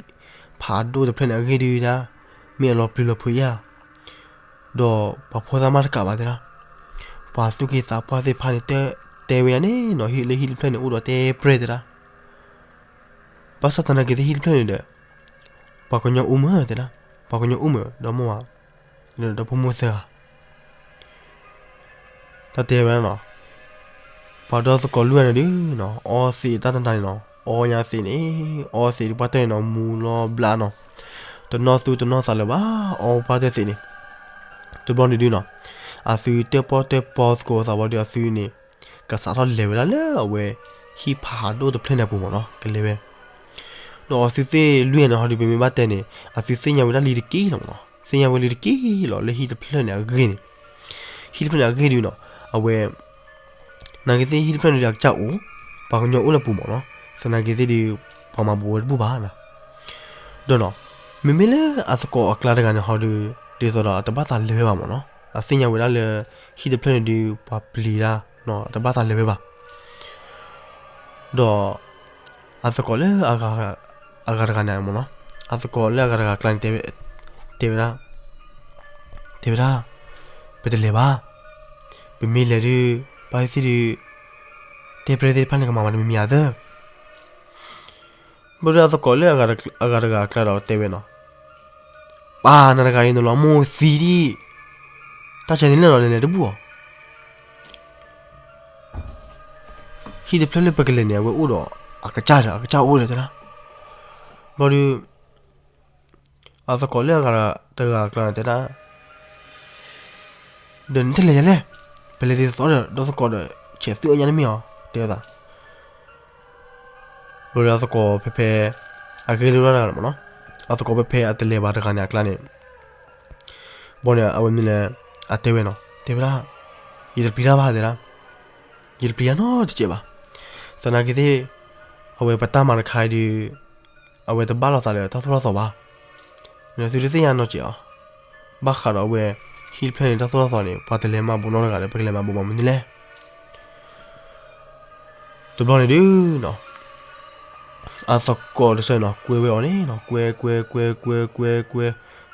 ဟံၣ်ဖးဒိၣ်တဖျၢၣ်န့ၣ်အဂ့ၢ်ဒုးဒၣ်, မ့ၢ်အလီၤပျံၤလီၤဖုးဧါ, ဒီးပှၤဖိသၣ်မးတကးဘၣ်တဲဒၣ်, ပှၤသူၣ်က့သးပှၢ်သ့ၣ်တဖၣ်န့ၣ် တဲဝဲယၤန့ၣ်နီၤ ဟံၣ်လၢဟံၣ်တဖျၢၣ်န့ၣ် အိၣ်ဒီးတဲပြဲၢ်တဲဒၣ်, ဘၣ်ဆၣ်သနာ်က့သ့ၣ်ဟံၣ်တဖျၢၣ်န့ၣ်ဒီး ပှၤကညီအိၣ်မုာ်တဲဒၣ်, ပှၤကညီအိၣ်မုာ်ဒီးမ့ၢ်ဝဲ, ဒီးဖိမုၣ်သၢဂၤ တၢ်တဲဝဲဒၣ်နီၤ, ပှၤဒီသကိးလွံၢ်ဂၤန့ၣ်ဒုးနီၤ အီသံးတၢ်တနၤန့ၣ်နီၤ အီညါသံးန့ၣ်, အီသံးဒုးပှၢ်တၢၢ်န့ၣ်နီၤ မူၤလီၤဘျးနီၤ, တနီၢ်သူၣ်တနီၢ်သးလၢၤဘၣ် အီပှၢ်တၢၢ်သံးန့ၣ်, တဘျီန့ၣ်ဒုးနီၤ, အသုတၢၣ်ပီၣ်တၢၣ်ပီသကိးသးဝံၤဒီးအသုန့ၣ်, ကစးထီၣ်လဲၤဝဲဒၣ်လၢအဝဲ ဟံၣ်ဖးဒိၣ်တဖျၢၣ်န့ၣ်အပူၤမ့ၢ်နီၤ ကလဲၤဝဲ ဒီးအသုသ့ၣ်လွံၢ်ဂၤန့ၣ်ဟီဒုး ပမ့ၢ်ဘၣ်တဲန့ၣ် အသုသ့ၣ်ညါဝဲဒၣ်လံတက့ၢ်လီၤမ့ၢ်နီၤ, သ့ၣ်ညါဝဲလံတက့ၢ်လီၤ လၢဟံၣ်တဖျၢၣ်န့ၣ်အဂ့ၢ်န့ၣ်, ဟံၣ်တဖျၢၣ်န့ၣ်အဂ့ၢ်ဒုးနီၤ, အဝဲ သနာ်က့သ့ၣ်ဟံၣ်တဖျၢၣ်န့ၣ်ဒုးအကစၢ်အိၣ်, ပှၤကညီအိၣ်လၢပူၤမ့ၢ်နီၤ, သနာ်က့သ့ၣ်ဒုး ပှၤမၤဘူးဝဲတဘူၣ်ဘၣ်နီၤ, ဒီးနီၤ, မ့မ့ၢ်လၢအသကိးအကျါတဂၤန့ၣ်ဟီဒုး, ဒ်သိးဒီးအတဘၣ်သးလဲၤဝဲဘၣ်မ့ၢ်နီၤ, အသ့ၣ်ညါဝဲဒၣ်လၢ ဟံၣ်တဖျၢၣ်န့ၣ်ဒုး ပှၤပျံၤတၢ်, အတဘၣ်သးလဲၤဝဲဘၣ် ဒီး အသကိးလၢ အဂၤတဂၤန့ၣ်မ့ၢ်နီၤ, အသကိးလၢအဂၤတဂၤအကျါန့ၣ် တဲဝဲဒၣ်, တဲဝဲဒၣ်, ပတလဲၤဘၣ်, ပမ့ၢ်လဲၤဒုး, ဘၣ်သ့ၣ်သ့ၣ်ဒုး, တဲပြဲၢ်သ့ၣ်တဖၣ်န့ၣ် ကမၤမၤတမံၤမံၤဧါသၢ, ဘၣ်ဒီးအသကိးလၢအဂၤတဂၤအကျါဒီးတဲဝဲနီၤ, ပၢ်နၤတဂၤအံၤ နလီၤမိၢ်သံဒံး, တၢ်ဆဲးန့ၣ်လၢာ်လီၤ နလဲၤတဘူၣ်အီၤ ဟံၣ်တဖျၢၣ်လၢပကလဲၤန့ၣ် အဝဲအိၣ်ဒီးအကစၢ်ဒီး အကစၢ်အိၣ်ဒီးတဲဒၣ်, ဘၣ်ဒီး အသကိးလၢအဂၤတဂၤအကျါန့ၣ်တဲဒၣ်, ဒီးနတလဲၤယၤလဲၣ်, ပလဲၤဒ်သိးဒီး ဒီသကိးဒီး ဆဲးသူၣ်အညါတမ့ၢ်အီၤ တဲဝဲသး ဘၣ်ဒီးအသကိးဖဲဖဲ အဂ့ၢ်လိၣ်ဒၣ်တဂၤန့ၣ်မ့ၢ်နီၤ, အသကိးဖဲဖဲအတလဲၤဘၣ်တဂၤန့ၣ်အကျါန့ၣ်, ဘၣ်ဒီးအဝဲမ့ၢ်လဲၤ အတဲဝဲနီၤ တဲဝဲဒၣ်, ယတပျံၤတၢ်ဘၣ်တဲဒၣ်, ယတပျံၤတၢ်နီတစဲးဘၣ်, သနာ်က့သ့ၣ် အဝဲပတၢ်မၤတခါအံၤဒီး အဝဲတဘၣ်လိာ်သးဒီးတၢ်သိၣ်တၢ်သီဘၣ်, သုတသ့ၣ်ညါနီတစဲးအီၤ, ဘၣ်ဃးဒီးအဝဲ ဟံၣ်တဖျၢၣ်န့ၣ် တၢ်သိၣ်တၢ်သီန့ၣ် ပှၤတလဲၤမၤဘူးနီတဂၤဒီး ပကလဲၤမၤဘူးမၤမနုၤလဲၣ် တဘျီန့ၣ်ဒုးနီၤ, အသကိးတဆၢနီၤ ကွဲဝဲအီၤန့ၣ်နီၤ ကွဲ ကွဲ ကွဲ ကွဲ ကွဲ ကွဲ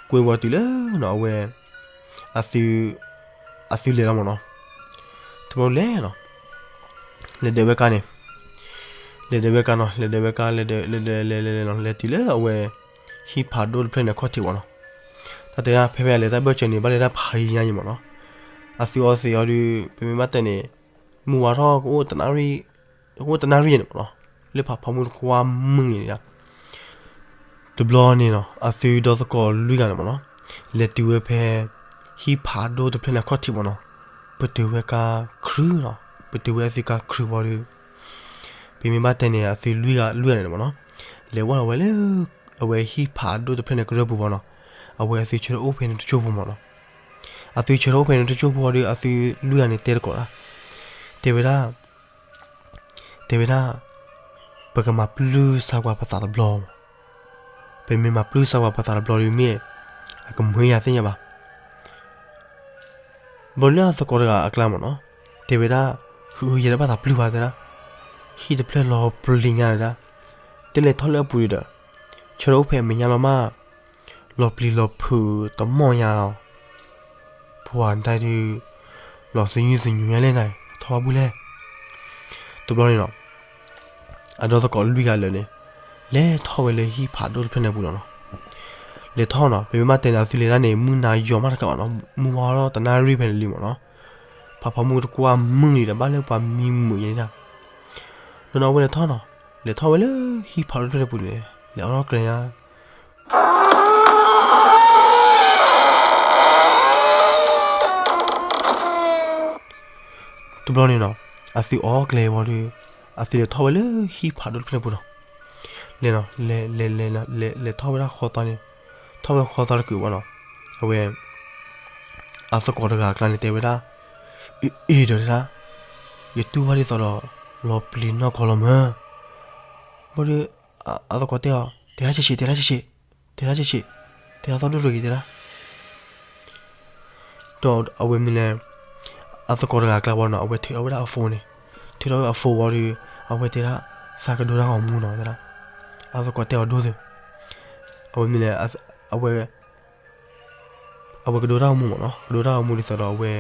ကွဲဝဲတုၤလၢနီၤ အဝဲ အသု အသုလဲၤလီၤမ့ၢ်နီၤ, တဘျီလဲၤနီၤ, လဲၤဒၢးဝဲကါန့ၣ်, လဲၤဒၢးဝဲကါနီၤ လဲၤဒၢးဝဲကါ လဲၤဒၢး လဲၤဒၢး လဲၤလဲၤလဲၤနီၤ လဲၤတုၤလၢအဝဲ ဟံၣ်ဖးဒိၣ်တဖျၢၣ်န့ၣ်အခီၣ်ထံးဝဲနီၤ, တၢ်တဲဒၣ်ဖဲဖဲအလဲၤတၢ်ဘၢၣ်စၢၤန့ၣ် ဘၣ်လဲၤတၢ်ဖးယံၤညါအံၤမ့ၢ်နီၤ, အသုအီသံးအီၤဒီး ပမ့ၢ်ဘၣ်တဲန့ၣ် မုၢ်ဝါထီၣ်ကအိၣ်တနၣ်ရံၣ်, ကအိၣ်တနၣ်ရံၣ်န့ၣ်မ့ၢ်နီၤ, လၢဖးဖီမုၢ်တကွၢ်မုၢ်န့ၣ်ဒၣ် တဘျီန့ၣ်နီၤ အသုဒီသကိးလွံၢ်ဂၤန့ၣ်မ့ၢ်နီၤ, လဲၤတုၤဝဲဖဲ ဟံၣ်ဖးဒိၣ်တဖျၢၣ်န့ၣ်အခီၣ်ထံးမ့ၢ်နီၤ, ပတုာ်ဝဲကါခြုနီၤ, ပတုာ်ဝဲအသုကါခြုဘၣ်ဒီး ပမ့ၢ်ဘၣ်တဲန့ၣ် အသုလွံၢ်ဂၤလွံၢ်ဂၤန့ၣ်မ့ၢ်နီၤ, လဲၤဝဲဝဲလၢ အဝဲဟံၣ်ဖးဒိၣ်တဖျၢၣ်န့ၣ်ကရၢပူၤမ့ၢ်နီၤ, အဝဲအသုဆၢထၢၣ်အိၣ်ဖဲန့ၣ်တကၠိၢ်ပူၤမ့ၢ်နီၤ, အသုဆၢထၢၣ်အိၣ်ဖဲန့ၣ်တကၠိၢ်ပူၤဘၣ်ဒီး အသုလွံၢ်ဂၤန့ၣ်တဲသကိးတၢ်, တဲဝဲဒၣ် တဲဝဲဒၣ်, ပကမၤပျုၢ်စါကွၢ်ပသးတဘျီ, ပမ့ၢ်မၤပျုၢ်စါကွၢ်ပသးတဘျီဒီးမ့ၢ် အကမၢယၤသ့ၣ်ညါဘၣ်. ဘျီလၢအသကိးတဂၤအကျါမ့ၢ်နီၤ, တဲဝဲဒၣ်, ဟုယဲတဘၣ်သးပျုၢ်ဘၣ်တဲဒၣ်, ဟံၣ်တဖျၢၣ်လီၤပျံၤညါတဲဒၣ်, တလဲၤထီၣ်လၢအပူၤဒီး, ဆၢထၢၣ်အိၣ်ဖဲအမဲာ်ညါလီၤမး လီၤပျံၤလီၤဖုးတမီၢ်ညါလီၤ. ပှၤနတၢ်ဒုး လီၤသညုသညူညါလဲၣ်န့ၣ် ထီၣ်ဘၣ်ဘူၣ်လဲၣ်. တဘျီန့ၣ်နီၤ, အဒီသကိးလွံၢ်ဂၤလၢာ်န့ၣ်, လဲၤထီၣ်ဝဲလၢဟံၣ်ဖးဒိၣ်တဖျၢၣ်န့ၣ်အပူၤလီၤနီၤ. လဲၤထီၣ်နီၤ, ပမ့ၢ်ဘၣ်တဲန့ၣ် အသုလဲၤဒၣ်န့ၣ် မုၢ်နၤယီၤမးတကးဘၣ်နီၤ, မုၢ်ဝါထီၣ်တနၣ်ရံၣ်ဖဲန့ၣ်လံမ့ၢ်နီၤ. ဖးဖီမုၢ်တကွၢ်မုၢ်လံဒီး ဘၣ်လၢပှၤမံမုာ်ယဲန့ၣ်, ဒီးနီၤ အဝဲလဲၤထီၣ်နီၤ, လဲၤထီၣ်ဝဲလၢဟံၣ်ဖးဒိၣ်တဖျၢၣ်န့ၣ်အပူၤန့ၣ် လဲၤအီၣ်ထီၣ်ကျဲညါ တဘျီန့ၣ်နီၤ, အသုအီၣ်ကျဲဝံၤဒီး အသုလဲၤထီၣ်ဝဲလၢဟံၣ်ဖးဒိၣ်တဖျၢၣ်န့ၣ်ပူၤနီၤ. လဲၤနီၤ, လဲၤ လဲၤ လဲၤ လဲၤထီၣ်ဝဲဒၣ်ဃီသွါန့ၣ်, ထီၣ်ဝဲဃီသွါတကုာ်ဝံၤနီၤ, အဝဲ အသကိးတဂၤအကျါန့ၣ်တဲဝဲဒၣ်, အ့ၣ် အ့ၣ် ဒီးတဲဒၣ်, ယတူၢ်ဘၣ်ဒ်သိးဒီး လီၤပျံၤနီၢ်ကီၢ်လီၤမၢ်. ဘၣ်ဒီး အသကိးတဲအီၤ, တဲဒၣ်ဆံးဆံး တဲဒၣ်ဆံးဆံး, တဲဒၣ်ဆံးဆံး, တဲဒၣ်သီၣ်ဒိၣ်ရဂ့ၤတဲဒၣ် ဒီးအဝဲမ့ၢ်လဲၣ်, အသကိးတဂၤအကျါဝံၤနီၤ, အဝဲထုးထီၣ်ဝဲဒၣ်အ phone န့ၣ်, ထုးထီၣ်ဝဲအ phone ဝံၤဒီး အဝဲတဲဒၣ်, သးကဒိတၢ်ဂီၤမူနီၤတဲဒၣ်. အသကိးတဲအီၤဒိသု, အဝဲမ့ၢ်လဲၣ်, အဝဲ အဝဲကဒိတၢ်ဂီၤမူမ့ၢ်နီၤ, ကဒိတၢ်ဂီၤမူဒ်သိးဒီးအဝဲ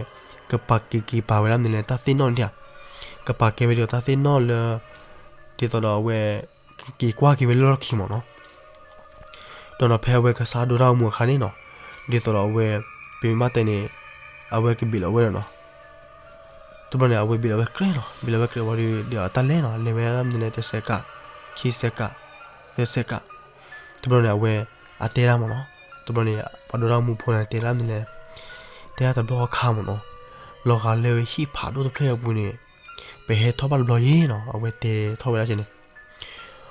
ကပာ်က့ၤက့ၤပာ်ဝဲဒၣ်မ့ၢ်လဲၣ် တၢ်သ့ၣ်နီၣ်န့ၣ်ဧါ, ကပာ်ကဲဝဲဒ်သိးတၢ်သ့ၣ်နီၣ်လၢ ဒ်သိးဒီးအဝဲ က့ၤကွၢ်က့ၤဝဲလၢလီၢ်ခံမ့ၢ်နီၤ. ဒီးနီၤ ဖဲအဝဲကစးဒိတၢ်ဂီၤမူအခါန့ၣ်နီၤ, ဒ်သိးဒီးအဝဲ ပမ့ၢ်ဘၣ်တဲန့ၣ် အဝဲကဘ့ၣ်လီၤဝဲဒီးနီၤ. တဘျီန့ၣ် အဝဲဘ့ၣ်လီၤဝဲကြဲးနီၤ, ဘ့ၣ်လီၤဝဲကြဲးဝံၤဒီး ဒ်အတၢ်လဲၤနီၤ လဲၤဝဲဒၣ်မ့ၢ်လဲၣ် တစဲးကး, ခံစဲးကး, သၢစဲးကး. တဘျီန့ၣ် အဝဲ အတဲဒၣ်မ့ၢ်နီၤ, တဘျီန့ၣ် ပှၤဒိတၢ်ဂီၤမူဖိန့ၣ် တဲဒၣ်မ့ၢ်လဲၣ်, တဲဒၣ်တဘျီအခါမ့ၢ်နီၤ, လီၤဂာ်လၢဟံၣ်ဖးဒိၣ်တဖျၢၣ်အပူၤန့ၣ် ပဟဲထီၣ်ဘၣ်တဘျီယဲနီၤ, အဝဲတဲထီၣ်ဝဲဒၣ်ကဲန့ၣ်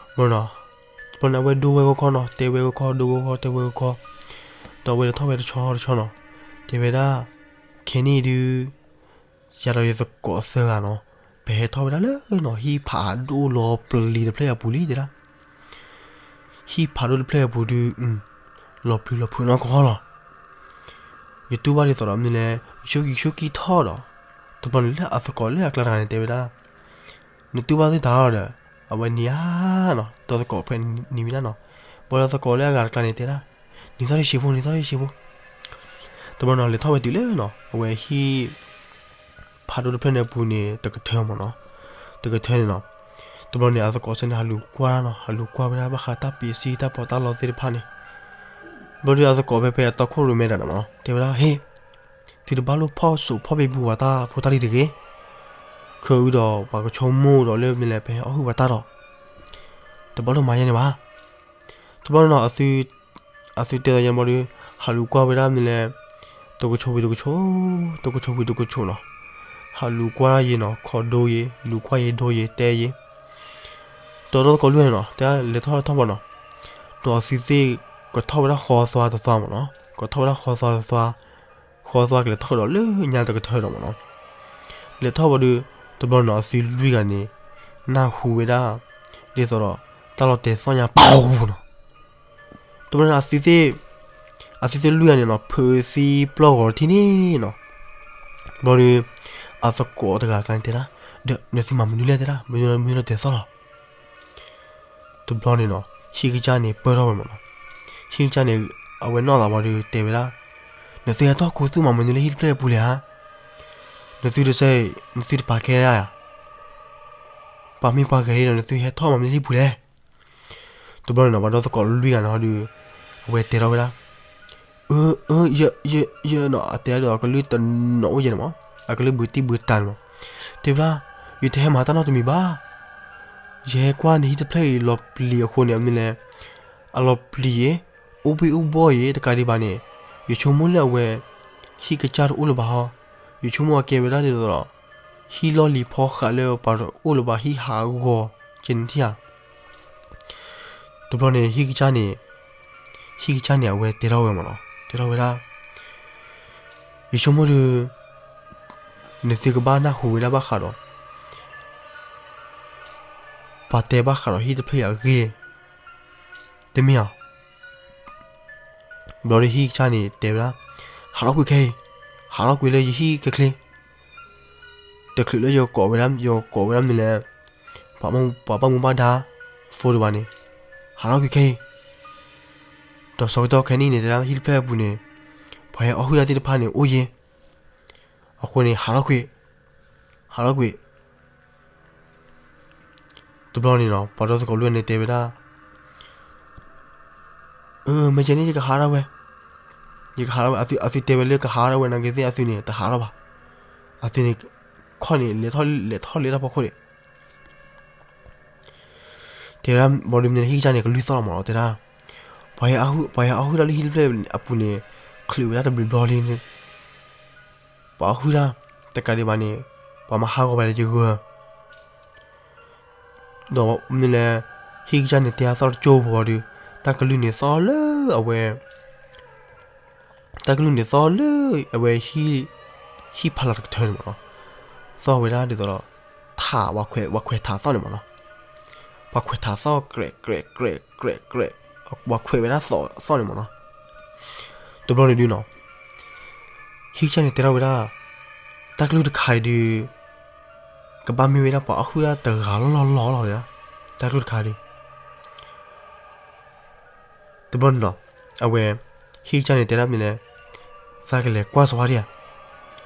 မ့ၢ်နီၤ. တဘျီန့ၣ် အဝဲဒိဝဲဂီၢ်ခီနီၤ, တဲဝဲဂီၢ်ခီ ဒိဝဲဂီၢ်ခီ တဲဝဲဂီၢ်ခီ, ဒီးအဝဲလဲၤထီၣ်ဝဲတဆီတဆီနီၤ, တဲဝဲဒၣ်, ခဲန့ၣ်ဒုး ယၤဒီးယသကိးသၢဂၤနီၤ, ပဟဲထီၣ်ဝဲဒၣ်လၢနီၤ ဟံၣ်ဖးဒိၣ်လီၤပျံၤတဖျၢၣ်အပူၤလံတဲဒၣ်. ဟံၣ်ဖးဒိၣ်တဖျၢၣ်အပူၤဒုး လီၤပျံၤလီၤဖုးနီၢ်ကီၢ်လီၤ. ယတူၢ်ဘၣ်ဒ်သိးဒီးမ့ၢ်လဲၣ် ယဆိကမိၣ်က့ၤထီၣ်ဒီး, တဘျီန့ၣ်လၢအသကိးလၢအကျါတဂၤန့ၣ်တဲဝဲဒၣ်, နတူၢ်ဘၣ်သ့ၣ်တၢ်လီၤဒီး, အဝဲနံၤဧါနီၤ, ဒီးသကိးဖဲနံၤဝဲဒၣ်နီၤ, ဘၣ်ဒီးသကိးလၢအဂၤတကျါန့ၣ်တဲဒၣ်, နံၤသီၣ်တဆံးဖိ နံၤသီၣ်တဆံးဖိ. တဘျီန့ၣ် လဲၤထီၣ်ဝဲတုၤလၢနီၤ အဝဲဟံၣ် ဖးဒိၣ်တဖျၢၣ်န့ၣ်အပူၤန့ၣ် တကထၢမ့ၢ်နီၤ, တကထၢန့ၣ်နီၤ, တဘျီန့ၣ် အသကိးစ့ၢ်န့ၣ် ဟးလူၤကွၢ်နီၤ, ဟးလူၤကွၢ်ဝဲဒၣ်ဘၣ်ဃးတၢ်ပ့ၤစံတၢ်ပီးတၢ်လီသ့ၣ်တဖၣ်န့ၣ်, ဘျီဒီးအသကိးဖဲဖဲအတီခိၣ်ရိၣ်မဲတၢ်န့ၣ်မ့ၢ်နီၤ တဲဝဲဒၣ် ဟ့ၣ်, သုတဘၣ်လိၣ်ဖီၣ်စိးဖီၣ်ဘံဘူပှၤတၢ်ဖိတၢ်လံၤတဂ့ၤ, ခီအုဒီးပှၤကဆိကမိၣ်ဒီးလၢမ့ၢ်လဲၣ် ပဟဲအီၣ်ဟုၣ်ပှၤတၢ်ဒီး, တဘၣ်လိၣ်မၤယဲန့ၣ်ဘၣ်. တဘျီန့ၣ်နီၤ အသုတဲသီယဲမ့ၢ်ဒီး, ဟးလူၤကွၢ်ဝဲဒၣ်မ့ၢ်လဲၣ်, တကဆိဝံၤတကဆိ, တကဆိဝံၤတကဆိနီၤ, ဟးလူၤကွၢ်ယဲနီၤ ခိးဒိယဲ, လူၤကွၢ်ယဲဒိယဲတဲယဲ, ဒီးဒီသကိးလွံၢ်ဂၤန့ၣ်နီၤ တဲလဲၤထီၣ်ထီၣ်ဘၣ်နီၤ, ဒီးအသုသ့ၣ်ကထီၣ်ဝဲဒၣ်ဃီသွါတသွါမ့ၢ်နီၤ, ကထီၣ်ဝဲဒၣ်ဃီသွါတသွါ, ဃီသွါကလဲၤထီၣ်ဒီးလၢညါတကထၢဒီးမ့ၢ်နီၤ, လဲၤထီၣ်ဝံၤဒီး, တဘျီန့ၣ်နီၤ အသုလွံၢ်ဂၤန့ၣ် နၢ်ဟူဝဲဒၣ်, ဒ်သိးဒီး, တၢ်လီၤတဲာ်သီၣ်ညါပူၤနီၤ တဘျီန့ၣ် အသုသ့ၣ်လွံၢ်ဂၤန့ၣ်နီၤ ဖုးသံပျီၢ်ဂီၤတထံၣ်န့ၣ်နီၤ, ဘျီဒီး, အသကိးတဂၤအကျါန့ၣ်တဲဒၣ်, ဒီးနသုမၤမနုၤလဲၣ်တဲဒၣ် မနုၤလီၤတဲာ်သီၣ်လီၤ. တဘျီန့ၣ်နီၤ ဟံၣ်ကစၢ်န့ၣ်ပၢၢ်ထီၣ်ဝဲမ့ၢ်နီၤ, ဟံၣ်ကစၢ်န့ၣ်, အဝဲနီၢ်သးဝံၤဒီးတဲဝဲဒၣ်, နသုဟဲထီၣ်ခူသူၣ်မၤမနုၤလၢဟံၣ်တဖျၢၣ်အပူၤလဲၣ်ဧါ, နသုတစဲ, နသုတပာ်ကဲဒၣ်ဧါ ပှၤမ့ၢ်ပှၤဂၤဒီး နသုဟဲထီၣ်မၤမနုၤလၢဟံၣ်ပူၤလဲၣ်. တဘျီန့ၣ်နီၤ ပှၤဒီသကိးလွံၢ်ဂၤန့ၣ်ဟီဒီး, အဝဲတဲထီၣ်ဝဲဒၣ်, အၢ, အၢ, ယဲ, ယဲ, ယဲနီၤ အတဲဒၣ်ဒီး အကလုၢ်တနီၤအိၣ်ယဲန့ၣ်မး, အကလုၢ်ဘုးတံၢ်ဘုးတၢ်န့ၣ်မး, တဲဝဲဒၣ်, ယတဟဲမၤတၢ်နီတမံၤဘၣ်, ယဟဲကွၢ်န့ၣ်ဟံၣ်တဖျၢၣ်အံၤလီၤပျံၤအဃိန့ၣ် အမ့ၢ်လဲၣ်, အလီၤပျံၤယဲ, အိၣ်ဘှံးအိၣ်ဘှီၣ်ယဲ တကးဒံးဘၣ်န့ၣ်, ယဆိကမိၣ်လၢအဝဲ, ဟံၣ်ကစၢ်တအိၣ်လၢၤဘၣ်ဟီ, ယဆိကမိၣ်အကဲဝဲဒၣ်ဒ်သိးဒီး, ဟံၣ်လီၢ်လံၤဖီဃးလၢပှၤတအိၣ်လၢၤဘၣ်ဟံၣ်ဟးဂီၤ, ကဲန့ၣ်ထံၣ်ဧါ တဘျီန့ၣ် ဟံၣ်ကစၢ်န့ၣ်, ဟံၣ်ကစၢ်န့ၣ် အဝဲတဲထီၣ်ဝဲမ့ၢ်နီၤ, တဲထီၣ်ဝဲဒၣ်, ယဆိကမိၣ်ဒီး, နသုကဘၣ်နၢ်ဟူဝဲဒၣ်ဘၣ်ဃးဒီး, ပှၤတဲဘၣ်ဃးဒီးဟံၣ်တဖျၢၣ်အံၤအဂ့ၢ်, တမ့ၢ်ဧါ. ဘျီဒီးဟံၣ်ကစၢ်န့ၣ်တဲဝဲဒၣ်, ဟးထီၣ်ကွံာ်ခဲအံၤ, ဟးထီၣ်ကွံာ်လၢယဟံၣ်ကချ့ တချုးလၢယကိးဝဲဒၣ်, ယကိးဝဲဒၣ်မ့ၢ်လဲၣ်, ပှၤဘၣ်မူဘၣ်ဒါ, phone ဒံးဘၣ်န့ၣ်, ဟးထီၣ်ကွံာ်ခဲအံၤ, ဒီးဆၢကတီၢ်ခဲအံၤန့ၣ် တဲဒၣ်ဟံၣ်တဖျၢၣ်အပူၤန့ၣ်, ပှၤဟဲအီၣ်ဟုၣ်တၢ်သ့ၣ်တဖၣ်န့ၣ်အိၣ်ယဲ, အဃိန့ၣ် ဟးထီၣ်ကွံာ်, ဟးထီၣ်ကွံာ် တဘျီန့ၣ်နီၤ ပှၤဒီသကိးလွံၢ်ဂၤန့ၣ်တဲဝဲဒၣ်, မ့ၢ်ကဲန့ၣ် ယကဟးထီၣ်ဝဲ, ယကဟးထီၣ်ဝဲ, အသုတဲဝဲလၢကဟးထီၣ်ဝဲနာ်က့သ့ၣ် အသုန့ၣ် တဟးထီၣ်ဘၣ်, အသုန့ၣ် ခီၣ်န့ၣ် လဲၤထီၣ်လဲၤထီၣ်လၢတၢ်ဖီခိၣ်န့ၣ် တဲဝဲဒၣ် ဘီဒုးမ့ၢ်န့ၣ် ဟံၣ်ကစၢ်န့ၣ် ကလုၢ်သီၣ်လီၤမးလီၤ တဲဒၣ်, ပှၤဟဲအီၣ်ဟုၣ်လၢဟံၣ်တဖျၢၣ်အပူၤန့ၣ် ချုးဝဲဒၣ်တဘျုးဘျီလံန့ၣ်, ပှၤအီၣ်ဟုၣ်တၢ် တကးဒံးဘၣ်န့ၣ် ပှၤမၤဟးဂီၤဘၣ်ဒီးယဂၢၢ် ဒီးမ့ၢ်လဲၣ်, ဟံၣ်ကစၢ်န့ၣ်တဲအသီၣ်တကၠိဖိဒီး တၢ်ကလုၢ်န့ၣ်သီၣ်လၢအဝဲ တၢ်ကလုၢ်န့ၣ်သီၣ်လၢအဝဲ ဟံၣ်ဖးလီၤတကထၢန့ၣ်မးလီၤ. သီၣ်ဝဲဒၣ်ဒ်သိးဒီး ထး, ပှၤခွဲးထးသီၣ်န့ၣ်မးလီၤ. ပှၤခွဲးထးသီၣ် ကြဲး ကြဲး ကြဲး ကြဲး ကြဲး, ပှၤခွဲးဝဲဒၣ်သီၣ်န့ၣ်မးလီၤ. တဘျီန့ၣ်ဒုးနီၤ ဟံၣ်ကစၢ်န့ၣ်တဲထီၣ်ဝဲဒၣ် တၢ်ကလုၢ်တခါအံၤဒုး ကဘၣ်မ့ၢ်ဝဲဒၣ်ပှၤအီၣ်ဟုၣ်ဒၣ်တဂၤလီၢ်လီၢ်လီၤ, တၢ်ကလုၢ်တခါဒုး တဘျီန့ၣ်နီၤ အဝဲ ဟံၣ်ကစၢ်န့ၣ်တဲဒၣ်မ့ၢ်လဲၣ်, သးကလဲၤကွၢ်စဝါဒံးဧါ,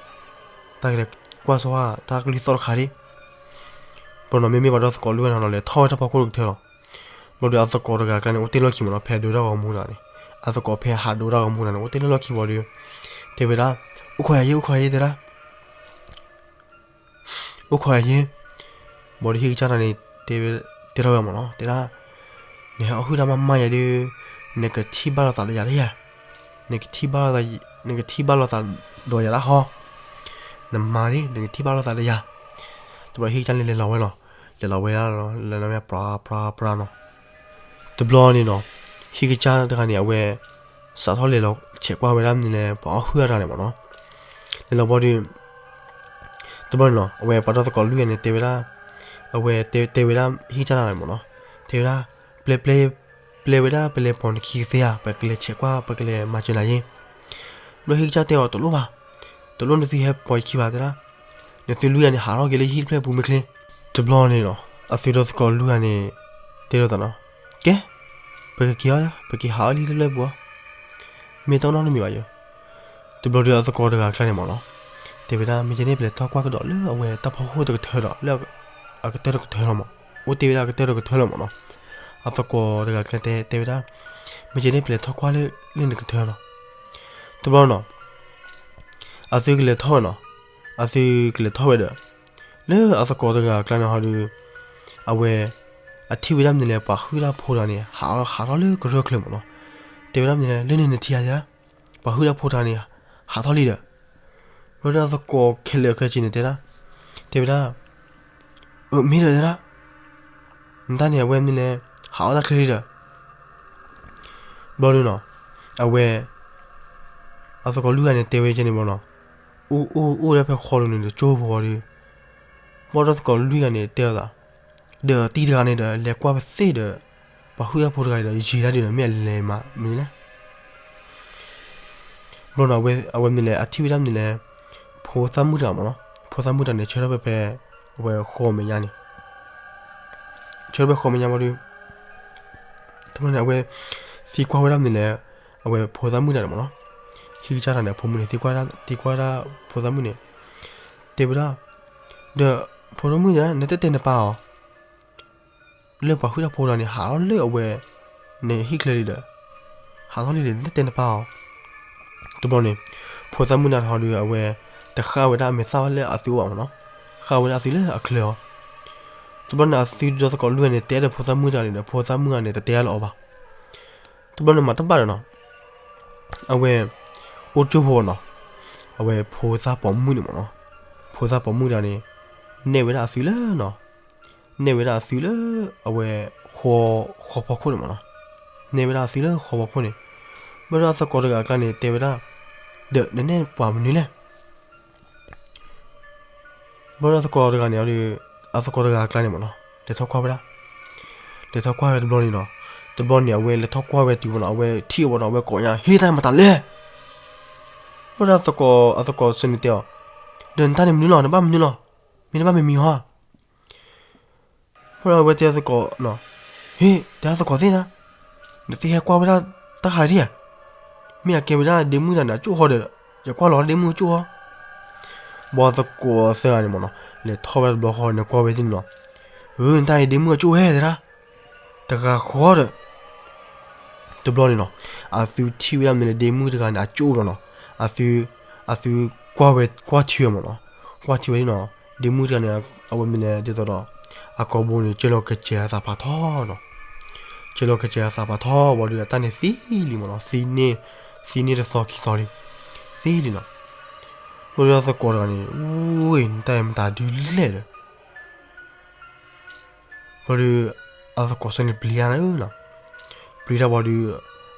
သးကလဲၤကွၢ်စဝါ တၢ်ကလုၢ်သီၣ်တခါဒံး, ဘျီနီၤ မ့မ့ၢ်ပှၤဒီသကိးလွံၢ်ဂၤန့ၣ်နီၤ လဲၤထီၣ်ဝဲတၢ်ဖီခိၣ်တကထၢလီၤ. ဘျီဒီးအသကိးတဂၤအကျါန့ၣ် အိၣ်တ့ၢ်လီၢ်ခံမးနီၤ ဖဲဒိတၢ်ဂီၤမူတဂၤန့ၣ်, အသကိးဖဲဟးဒိတၢ်ဂီၤမူတဂၤန့ၣ် အိၣ်တ့ၢ်လီၢ်ခံဘျီဒီး တဲဝဲဒၣ်, အိၣ်ခိးယၤယ့ အိၣ်ခိးယၤယ့ တဲဒၣ် အိၣ်ခိးယၤယ့, ဘျီဒီးဟံၣ်ကစၢ်တဂၤန့ၣ် တဲထီၣ်ဝဲမးနီၤ တဲဒၣ်, နဟဲအီၣ်ဟုၣ်တၢ်မးမးယၤဒီး နကထံၣ်ဘၣ်လိာ်သးဒီးယၤဒၣ်ယၤ, နကထံၣ်ဘၣ်လိာ်သး, နကထံၣ်ဘၣ်လိာ်သးဒီးယၤဒၣ်ဟီ, နမၤဒ် နကထံၣ်ဘၣ်လိာ်သးဒီးယၤ, တဘျီဟံၣ်ကစၢ်န့ၣ်လဲၤလီၤဝဲလီၤ, လဲၤလီၤဝဲဒၣ်လီၤ လဲၤလီၤဝဲပြၤပြၤပြၤနီၤ တဘျီန့ၣ်နီၤ, ဟံၣ်ကစၢ်တဂၤန့ၣ် အဝဲ စးထီၣ်လဲၤလီၤဆဲးကွၢ်ဝဲဒၣ်မ့ၢ်လဲၣ် ပှၤအီၣ်ဟုၣ်တၢ်န့ၣ်မးနီၤ, လဲၤလီၤဘျီဒီး တဘျီန့ၣ်နီၤ အဝဲပှၤဒီသကိးလွံၢ်ဂၤန့ၣ် တဲဝဲဒၣ်, အဝဲတဲဝဲဒၣ်ဟံၣ်ကစၢ်တဂၤန့ၣ်မးနီၤ, တဲဝဲဒၣ်, ပျဲ, ပျဲ, ပျဲဝဲဒၣ်ပလဲၤပိာ်နခံကသ့ဧါ, ပကလဲၤဆဲးကွၢ် ပကလဲၤမၤစၢၤနၤယ့, ဘျီဟံၣ်ကစၢ်တဲအီၤ တလိၣ်ဘၣ်, တလိၣ်နသုဟဲပိာ်ယခံဘၣ်တဲဒၣ်, နသုလွံၢ်ဂၤန့ၣ် ဟးထီၣ်က့ၤလၢဟံၣ်တဖျၢၣ်ပူၤမ့ၢ်ချ့, တဘျီန့ၣ်နီၤ အသုဒီသကိးလွံၢ်ဂၤန့ၣ် တဲလိာ်သးနီၤ, ကဲ, ပကက့ၤအီၤ ပက့ၤဟးအီၣ်လၢဟံၣ်တဖျၢၣ်ပူၤအီၤ, မ့ၢ်တၢ်နီတမံၤဘၣ်ယိၤ တဘျီဒီးအသကိးတဂၤအကျါန့ၣ်မးနီၤ, တဲဝဲဒၣ် မ့ၢ်ကဲန့ၣ် ပလဲၤထီၣ်ကွၢ်ကဒီးလၢအဝဲတၢ်ဖီခိၣ်တကထၢဒီး လၢအကတၢၢ်တကထၢလီၤမး, အိၣ်တ့ၢ်ဝဲဒၣ်အကတၢၢ်တကထၢလီၤမးနီၤ, အသကိးတဂၤအကျါတဲဝဲဒၣ်, မ့ၢ်ကဲန့ၣ် ပလဲၤထီၣ်ကွၢ်လၢန့ၣ်တကထၢလီၤ, တဘျီနီၤ အသုကလဲၤထီၣ်ဝဲနီၤ, အသုကလဲၤထီၣ်ဝဲဒီး လၢအသကိးတဂၤအကျါန့ၣ်ဟီဒီး အဝဲ အထံၣ်ဝဲဒၣ်မ့ၢ်လဲၣ် ပှၤဟုၣ်တၢ်ဖိတဂၤန့ၣ် ဟးထီၣ်လၢကရၢၢ်ချၢမးနီၤ, တဲဝဲဒၣ်မ့ၢ်လဲၣ် လၢန့ၣ်နထံၣ်ဧါဒၣ်, ပှၤဟုၣ်တၢ်ဖိတဂၤန့ၣ် ဟးထီၣ်လံဒီး, ဘျီဒီးအသကိးခဲလၢာ်ခဲဆ့န့ၣ်တဲဒၣ်, တဲဝဲဒၣ်, အမ့ၢ်ဒီးတဲဒၣ်, နတၢ်န့ၣ်အဝဲမ့ၢ်လဲၣ် ဟးအီၣ်တၢ်ချ့လံဒီး, ဘျီဒီးနီၤ, အဝဲ အသကိးလွံၢ်ဂၤန့ၣ်တဲဝဲကဲန့ၣ်ဘျီနီၤ, အိၣ်အိၣ်အိၣ်ဒၣ်ဖဲဃီလိၤန့ၣ်ဒီးကၠိဖိဃီဒီး, ဘျီဒီးသကိးလွံၢ်ဂၤန့ၣ်တဲအသး, ဒီးတံၤတဂၤန့ၣ်ဒီး လဲၤကွၢ်ပသ့ၣ်ဒီး ပှၤဟုၣ်တၢ်ဖိတဂၤအံၤဒီး ယံာ်ဒၣ်ဒုးဒီး မ့ၢ်အလဲၤမးမနုၤလဲၣ် ဘျီနီၤ အဝဲမ့ၢ်လဲၣ် အထံၣ်ဝဲဒၣ်မ့ၢ်လဲၣ် ဖိသၣ်မုၣ်တဂၤမ့ၢ်နီၤ, ဖိသၣ်မုၣ်တဂၤန့ၣ် ဆၢထၢၣ်ဖဲဖဲ အဝဲဃီမဲာ်ညါန့ၣ်, ဆၢထၢၣ်ဖဲဃီမဲာ်ညါဝံၤဒီး တဘျီန့ၣ် အဝဲသံကွၢ်ဝဲဒၣ်မ့ၢ်လဲၣ် အဝဲဖိသၣ်မုၣ်တဂၤန့ၣ်မ့ၢ်နီၤ, ဟံၣ်ကစၢ်တဂၤန့ၣ် အဖိမုၣ်န့ၣ် သံကွၢ်ဒၣ် သံကွၢ်ဒၣ်ဖိသၣ်မုၣ်န့ၣ် တဲဝဲဒၣ်, ဒီးဖိသၣ်မုၣ်န့ၣ် နတတဲနပၢ်အီၤ လၢပှၤဟုၣ်တၢ်ဖိတဂၤန့ၣ် ဟးထီၣ်လၢအဝဲ နဟံၣ်ချၢလံဒီး ဟးထီၣ်လံဒီး နတတဲနပၢ်အီၤ, တဘျီန့ၣ် ဖိသၣ်မုၣ်တဂၤဟီဒီး အဝဲ တဃၣ်ဝဲဒၣ်အမဲာ်သၣ်လၢအသုအိၣ်ဘၣ်မ့ၢ်နီၤ, ဃၣ်ဝဲဒၣ်အသုလၢအချၢအီၤ, တဘျီန့ၣ် အသုဒီသကိးလွံၢ်ဂၤန့ၣ် တဲဒီးဖိသၣ်မုၣ်တဂၤန့ၣ်ဒီး ဖိသၣ်မုၣ်တဂၤန့ၣ် တတဲလၢအီၤဘၣ်, တဘျီန့ၣ်မၤတဘၣ်ဒီးနီၤ အဝဲ အိၣ်ကၠိဖိနီၤ, အဝဲဖိသၣ်ပိာ်မုၣ်န့ၣ်မ့ၢ်နီၤ, ဖိသၣ်ပိာ်မုၣ်တဂၤန့ၣ် နဲၣ်ဝဲဒၣ်အသုလၢနီၤ, နဲၣ်ဝဲဒၣ်အသုလၢ အဝဲ ဃီဖီခိၣ်န့ၣ်မ့ၢ်နီၤ, နဲၣ်ဝဲဒၣ်အသုလၢဃီဖီခိၣ်န့ၣ်, ဘျီဒီးအသကိးတဂၤအကျါန့ၣ် တဲဝဲဒၣ်, ဒီးနနဲၣ်ပှၤမနုၤလဲၣ် ဘျီဒီးအသကိးတဂၤန့ၣ်ဒီး အသကိးတဂၤအကျါန့ၣ်မ့ၢ်နီၤ လဲၤထီၣ်ကွၢ်ဝဲဒၣ်, လဲၤထီၣ်ကွၢ်ဝဲတဘျီန့ၣ်နီၤ, တဘျီန့ၣ် အဝဲလဲၤထီၣ်ကွၢ်ဝဲတုၤမ့ၢ်နီၤ အဝဲထံၣ်အီၤဘၣ်နီၤ အဝဲကိးညါ ဟ့ၣ်တၢ်မတၤလဲၣ်, ဘျီဒီးအသကိး အသကိးစံးန့ၣ်တဲအီၤ, ဒီးနတၢ်န့ၣ်မနုၤလီၤ နဘၣ်မနုၤလီၤ, မ့ၢ်နဘၣ်မံၤမံၤဟီ ဘျီဒီးအဝဲတဲအသကိး, ဟ့ၣ် တဲအသကိးသ့ၣ်နၤ, နသ့ၣ်ဟဲကွၢ်ဝဲဒၣ်တၢ်ခါဒံးဧါ, မ့ၢ်အကဲဝဲဒၣ်ဒ့မုၣ်တဂၤန့ၣ် အကၠိၣ်ဃီဒီး ယကွၢ်လီၤဒ့မုၣ်အကၠိၣ်ဃီ, ဘျီသကိးသၢဂၤန့ၣ်မ့ၢ်နီၤ လဲၤထီၣ်ဝဲဒၣ်တဘျီဃီန့ၣ် ကွၢ်ဝဲသ့ၣ်န့ၣ်နီၤ, အၢ နတၢ်အံၤဒ့မုၣ်အကၠိၣ်ဝဲတဲဒၣ်, တဂၤဃီဒီး တဘျီန့ၣ်နီၤ, အသုထံၣ်ဝဲဒၣ်မ့ၢ်လၢဒ့မုၣ်တဂၤန့ၣ် အကၠိဒီးနီၤ, အသု, အသုကွၢ်ဝဲ ကွၢ်ထံဝဲမ့ၢ်နီၤ, ကွၢ်ထံဝဲဒၣ်နီၤ, ဒ့မုၣ်တဂၤန့ၣ် အဝဲမ့ၢ်လဲၣ်ဒ်သိးဒီး အကိာ်ဘိန့ၣ် ကၢၢ်လီၤကစဲၤအသးဖးထီနီၤ, ကၢၢ်လီၤကစဲၤအသးဖးထီဘၣ်ဒီး အတၢ်န့ၣ်သံလံမ့ၢ်နီၤ, သံန့ၢ်, သံန့ၢ်တသီခံသီလံ, သံလံနီၤ, ဘၣ်ဒီးအသကိးတဂၤန့ၣ် ဝ့ၢ် နတၢ်အံၤမတၤဒုလဲၣ်ဒီး ဘၣ်ဒီး အသကိးစၢ်န့ၣ်ပျံၤတၢ်နီၤ, ပျံၤတၢ်ဘၣ်ဒီး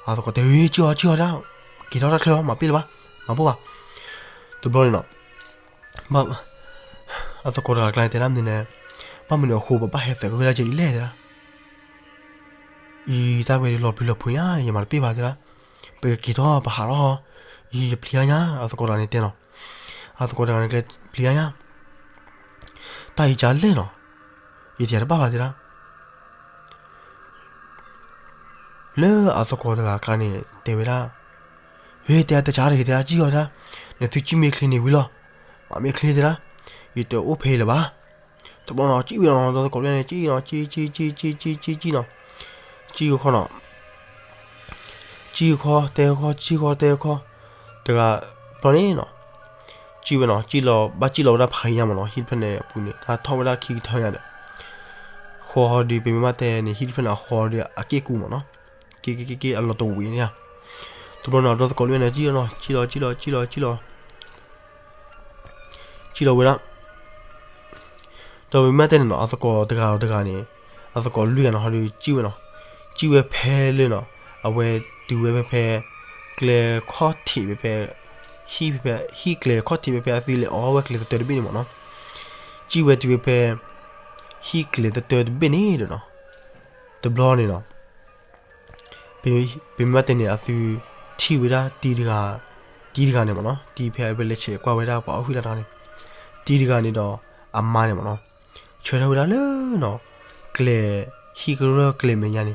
အသကိးတဲ ဝ့ၢ် ကံၣ်အီၤ ကံၣ်အီၤတၢ်, က့ၤထီၣ်တၢ်ချၢအီၤ မၤပ့ၢ်လၢၤဘၣ်, မၤပိၢ်ဘၣ်, တဘျီန့ၣ်နီၤ, အသကိးတဂၤကျါန့ၣ် တဲဒၣ်မနုၤလဲၣ်, ဘၣ်မနုၤအဃိ ပဘၣ်ဟဲသးကဂ့ၢ်ဒၣ်ကဲအံၤလဲၣ်တဲဒၣ်, အံၤတၢ်ဝဲဒီးလီၤပျံၤလီၤဖုးညါ ယမၤတပ့ၢ်ဘၣ်တဲဒၣ်, ပကက့ၤထီၣ်ပဟးလီၤ, အံၤယပျံၤညါ အသကိးတဂၤန့ၣ်တဲနီၤ, အသကိးတဂၤန့ၣ်ကျဲပျံၤညါ တၢ်အံၤကလဲၣ်နီၤ, ယတဲတဘၣ်ဘၣ်တဲဒၣ်, လၢအသကိးတဂၤကျါန့ၣ် တဲဝဲဒၣ်, ဟ့ တဲတကးတဂ့ၤတဲဒၣ် ကံၣ်အီၤတဲဒၣ်, နသုကံၣ်မ့ၢ်ချ့န့ၣ်ဝံၤလီၤ, မ့ၢ်ချ့တဲဒၣ်, ယတအိၣ်ဖဲအံၤလၢၤဘၣ်, တဘျီနီၤ ကံၣ်ဝဲနီၤ ဒီးသကိးတဂၤန့ၣ် ကံၣ်နီၤ ကံၣ် ကံၣ် ကံၣ် ကံၣ် ကံၣ် ကံၣ်နီၤ, ကံၣ်ဃီနီၤ ကံၣ်ဃီတဲဃီ ကံၣ်ဃီတဲဃီ, တဂၤဘျီန့ၣ်နီၤ, ကံၣ်ဝဲနီၤ ကံၣ်လီၤ ဘၣ်ကံၣ်လီၤဝဲဒၣ်ဖးယံၤညါမ့ၢ်နီၤ, ဟံၣ်တဖျၢၣ်န့ၣ်အပူၤန့ၣ် တၢ်ထီၣ်ဝဲဒၣ်ခံကထၢညါဒီး, ဃီဟီဒီး ပမ့ၢ်ဘၣ်တဲန့ၣ် ဟံၣ်တဖျၢၣ်န့ၣ် အဃီဒီးအက့ၣ်ကူမ့ၢ်နီၤ, က့ၣ်က့ၣ်က့ၣ်က့ၣ်အလီၤတဝံၤန့ၣ်ဧါ, တဘျီန့ၣ် ဒီးသကိးလွံၢ်ဂၤန့ၣ် ကံၣ်နီၤ ကံၣ်လီၤ ကံၣ်လီၤ ကံၣ်လီၤ ကံၣ်လီၤ ကံၣ်လီၤဝဲဒၣ် ဒီးပမ့ၢ်တဲန့ၣ်နီၤ အသကိးတဂၤဒီးတဂၤန့ၣ်, အသကိးလွံၢ်ဂၤန့ၣ် ဟီဒီးကံၣ်ဝဲနီၤ, ကံၣ်ဝဲဖဲလၢနီၤ, အဝဲတုၤဝဲဖဲဖဲ, ကျဲခီၣ်ထံးဖဲဖဲ, ဟံၣ်ဖဲဖဲ ဟံၣ်ကျဲခီၣ်ထံးဖဲဖဲအသုလဲၤအီဝဲကျဲတတၢတဘ့ၣ်န့ၣ်မ့ၢ်နီၤ, ကံၣ်ဝဲတုၤဝဲဖဲ, ဟံၣ်ကျဲတတၢတဘ့ၣ်န့ၣ်ဒီးနီၤ, တဘျီန့ၣ်နီၤ ပမ့ၢ်ဘၣ်တဲန့ၣ် အသုထံၣ်ဝဲဒၣ်တံၤတဂၤ, တံၤတဂၤန့ၣ်မ့ၢ်နီၤ, တံၤဖဲအဝဲလဲၤဆဲးကွၢ်ဝဲဒၣ်ပှၤအီၣ်ဟုၣ်တၢ်တဂၤန့ၣ်, တံၤတဂၤန့ၣ်ဒီးအမါန့ၣ်မ့ၢ်နီၤ, ဆၢထၢၣ်ဝဲဒၣ်လၢနီၤ, ကျဲ, ဟံၣ်ကရၢၢ်ကျဲမဲာ်ညါန့ၣ်,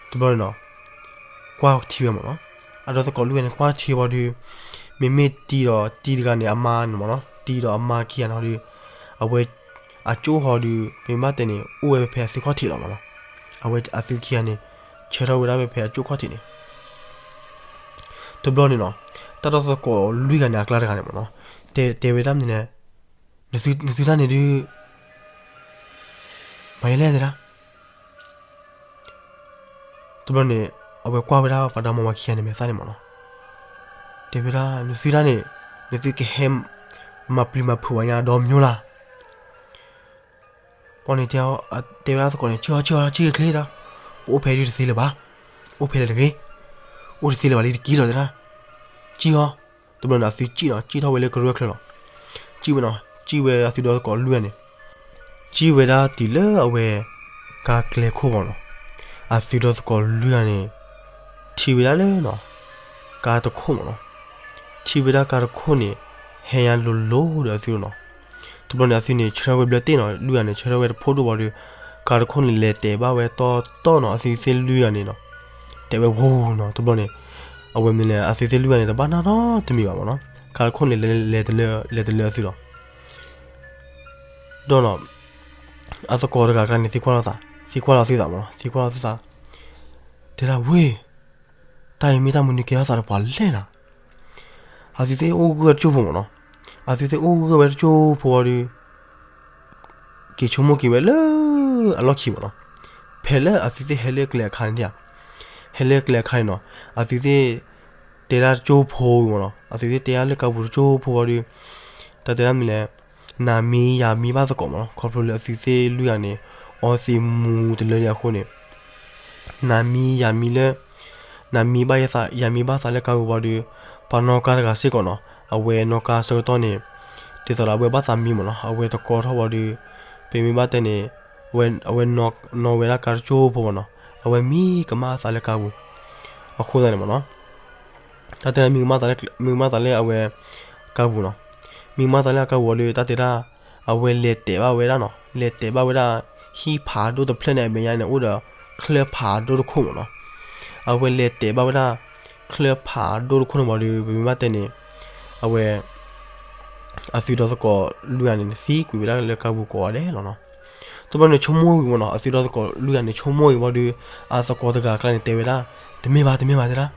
တဘျီန့ၣ်နီၤ, ကွၢ်ထံဝဲမ့ၢ်နီၤ, အဒီးသကိးလွံၢ်ဂၤန့ၣ် ကွၢ်ထံဝဲဒီး, မ့မ့ၢ်တံၤဒီးတံၤတဂၤန့ၣ် အမါန့ၣ်မ့ၢ်နီၤ, တံၤဒီးအမါခံဂၤန့ၣ်ဒီး, အဝဲ, အကၠိဟီဒီး ပမ့ၢ်ဘၣ်တဲန့ၣ် အိၣ်ဝဲဖဲအသုခီၣ်ထံးလီၤမ့ၢ်နီၤ, အဝဲအသုခံဂၤန့ၣ်, ဆၢထၢၣ်ဝဲဒၣ်ဖဲဖဲအကၠိခီၣ်ထံးန့ၣ် တဘျီန့ၣ်နီၤ, တၢ်ဒီးသကိးလွံၢ်ဂၤန့ၣ် အကျါတဂၤန့ၣ်မ့ၢ်နီၤ, တဲတဲဝဲဒၣ်မနုၤလဲၣ်, နသုတၢ်န့ၣ်ဒုး, မၤယလဲၣ်တဲဒၣ်, တဘျီန့ၣ်, အဝဲကွၢ်ဝဲဒၣ်ပှၤဒီမါဝၤခံဂၤန့ၣ်မဲာ်သၣ်န့ၣ်မ့ၢ်နီၤ, တဲဝဲဒၣ် နသုတၢ်န့ၣ်, နသုကဟဲ, မၤပျံၤမၤဖုးဝဲညါဒီးမညိလၢ် ပှၤန့ၣ်တဲအီၤ, တဲဝဲဒၣ်သကိးန့ၣ် ဆံၣ်အီၤ ဆံၣ်အီၤ ဆံၣ်ချ့ဒီး, ပအိၣ်ဖဲဒုးတသ့လၢၤဘၣ်, အိၣ်ဖဲလဲၣ်တဂ့ၤ, အိၣ်တသ့လၢၤဘၣ်လံတက့ၢ်ဒီးတဲဒၣ်, ဆံၣ်အီၤ, တဘျီန့ၣ်အသုဆံၣ်နီၤ ဆံၣ်ထီၣ်ဝဲလၢကရၢၢ်ချၢလီၤ, ဆံၣ်ဝဲနီၤ ဆံၣ်ဝဲအသုဒီသကိးလွံၢ်ဂၤန့ၣ်, ဆံၣ်ဝဲဒၣ်တုၤလၢအဝဲ, ကါကျဲခိၣ်မ့ၢ်နီၤ, အသုဒီသကိးလွံၢ်ဂၤန့ၣ်, ထံၣ်ဝဲဒၣ်လၢနီၤ, ကါတခိၣ်မ့ၢ်နီၤ, ထံၣ်ဝဲဒၣ်ကါတခိၣ်န့ၣ်, ဟဲညါလိၤလိၤဒီးအသုနီၤ, တဘျီန့ၣ်အသုန့ၣ် ဆၢထၢၣ်ဝဲဘျၢတ့ၢ်နီၤ လွံၢ်ဂၤန့ၣ် ဆၢထၢၣ်ဝဲတဖိဒိၣ်ဘၣ်ဒီး, ကါတခိၣ်န့ၣ်လဲၤတဲာ်ဘၣ်ဝဲတီတီနီၤ အသုသ့ၣ်လွံၢ်ဂၤန့ၣ်နီၤ, တဲဝဲဝီၤနီၤ တဘျီန့ၣ်, အဝဲမနုၤလဲၣ် အသုသ့ၣ်လွံၢ်ဂၤန့ၣ် တဘၣ်နီတမံၤဘၣ်မ့ၢ်နီၤ, ကါတခိၣ်န့ၣ်လဲၤတလၢ, လဲၤတလၢအသုလီၤ ဒီးနီၤ, အသကိးတဂၤအကျါန့ၣ် သံကွၢ်လီၤသး, သံကွၢ်လီၤသုသးမ့ၢ်နီၤ သံကွၢ်လီၤသုသး, တဲဒၣ်ဝ့ၢ်, တၢ်အံၤမ့ၢ်တၢ်မနုၤကဲထီၣ်သးဒီးပှၤလဲၣ်နီၤ, အသုသ့ၣ်အိၣ်ဂၢၢ်တကၠိၢ်ဖိမ့ၢ်နီၤ, အသုသ့ၣ်အိၣ်ဂၢၢ်ဝဲတကၠိၢ်ဖိဝံၤဒီး က့ၤဆိကမိၣ်က့ၤဝဲလၢ, အလီၢ်ခံမ့ၢ်နီၤ, ဖဲလၢအသုသ့ၣ်ဟဲလၢကျဲအခါန့ၣ်ဧါ, ဟဲလၢကျဲအခါန့ၣ်နီၤ, အသုသ့ၣ်, တဲဒၣ်တကၠိၢ်ဖိဝံၤမ့ၢ်နီၤ အသုသ့ၣ်တဲဒၣ်လၢကါပူၤတကၠိၢ်ဖိဝံၤဒီး, တၢ်တဲဒၣ်မနုၤလဲၣ်, နၤမံယၤမံဘၣ်သကိးမ့ၢ်နီၤ ခီဖျိလၢအသုသ့ၣ်လွံၢ်ဂၤန့ၣ်, အီသံးမူၤတလၢလံအဃိန့ၣ် နၤမံယၤမံလၢ, နၤမံဘၣ်ယၤမံဘၣ်သးလၢကါပူၤဝံၤဒီး, ပှၤနီၣ်ကါတဂၤစ့ၢ်ကီးနီၤ, အဝဲနီၣ်ကါဆၢကတီၢ်န့ၣ်, ဒ်သိးဒီးအဝဲဘၣ်သးမံမ့ၢ်နီၤ အဝဲတကီထီၣ်ဝံၤဒီး, ပမ့ၢ်ဘၣ်တဲန့ၣ်, အဝဲ, အဝဲနီၣ်ဝဲဒၣ်ကါတကၠိၢ်ဖိမ့ၢ်နီၤ, အဝဲမံကမၣ်သးလၢကါပူၤ, အဃိသတးန့ၣ်မ့ၢ်နီၤ တၢ်တဲဒၣ်မံကမၣ်သးလၢအဝဲ, ကါပူၤနီၤ, မံကမၣ်သးလၢအကါပူၤဝံၤဒီးတၢ်တဲဒၣ်, အဝဲလဲၤတဲာ်ဘၣ်ဝဲဒၣ်နီၤ လဲၤတဲာ်ဘၣ်ဝဲဒၣ်, ဟံၣ်ဖးဒိၣ်တဖျၢၣ်န့ၣ်အမဲာ်ညါန့ၣ်အိၣ်ဒီး, ချၢၣ်ဖးဒိၣ်တခိၣ်မ့ၢ်နီၤ, အဝဲလဲၤတဲာ်ဘၣ်ဝဲဒၣ်, ချၢၣ်ဖးဒိၣ်တခိၣ်န့ၣ်ဝံၤဒီး ပမ့ၢ်ဘၣ်တဲန့ၣ်, အဝဲ အသုဒီသကိးလွံၢ်ဂၤန့ၣ် သံကွံာ်ဝဲဒၣ်လၢကါပူၤကိးဂၤဒဲးလီၤနီၤ, တဘျီန့ၣ်ဆိကမိၣ်ဝံၤမ့ၢ်နီၤ အသုဒီသကိးလွံၢ်ဂၤန့ၣ်ဆိကမိၣ်ဝံၤဝံၤဒီး, အသကိးတဂၤအကျါန့ၣ်တဲဝဲဒၣ်, တမ့ၢ်ဘၣ် တမ့ၢ်ဘၣ်တဲဒၣ်,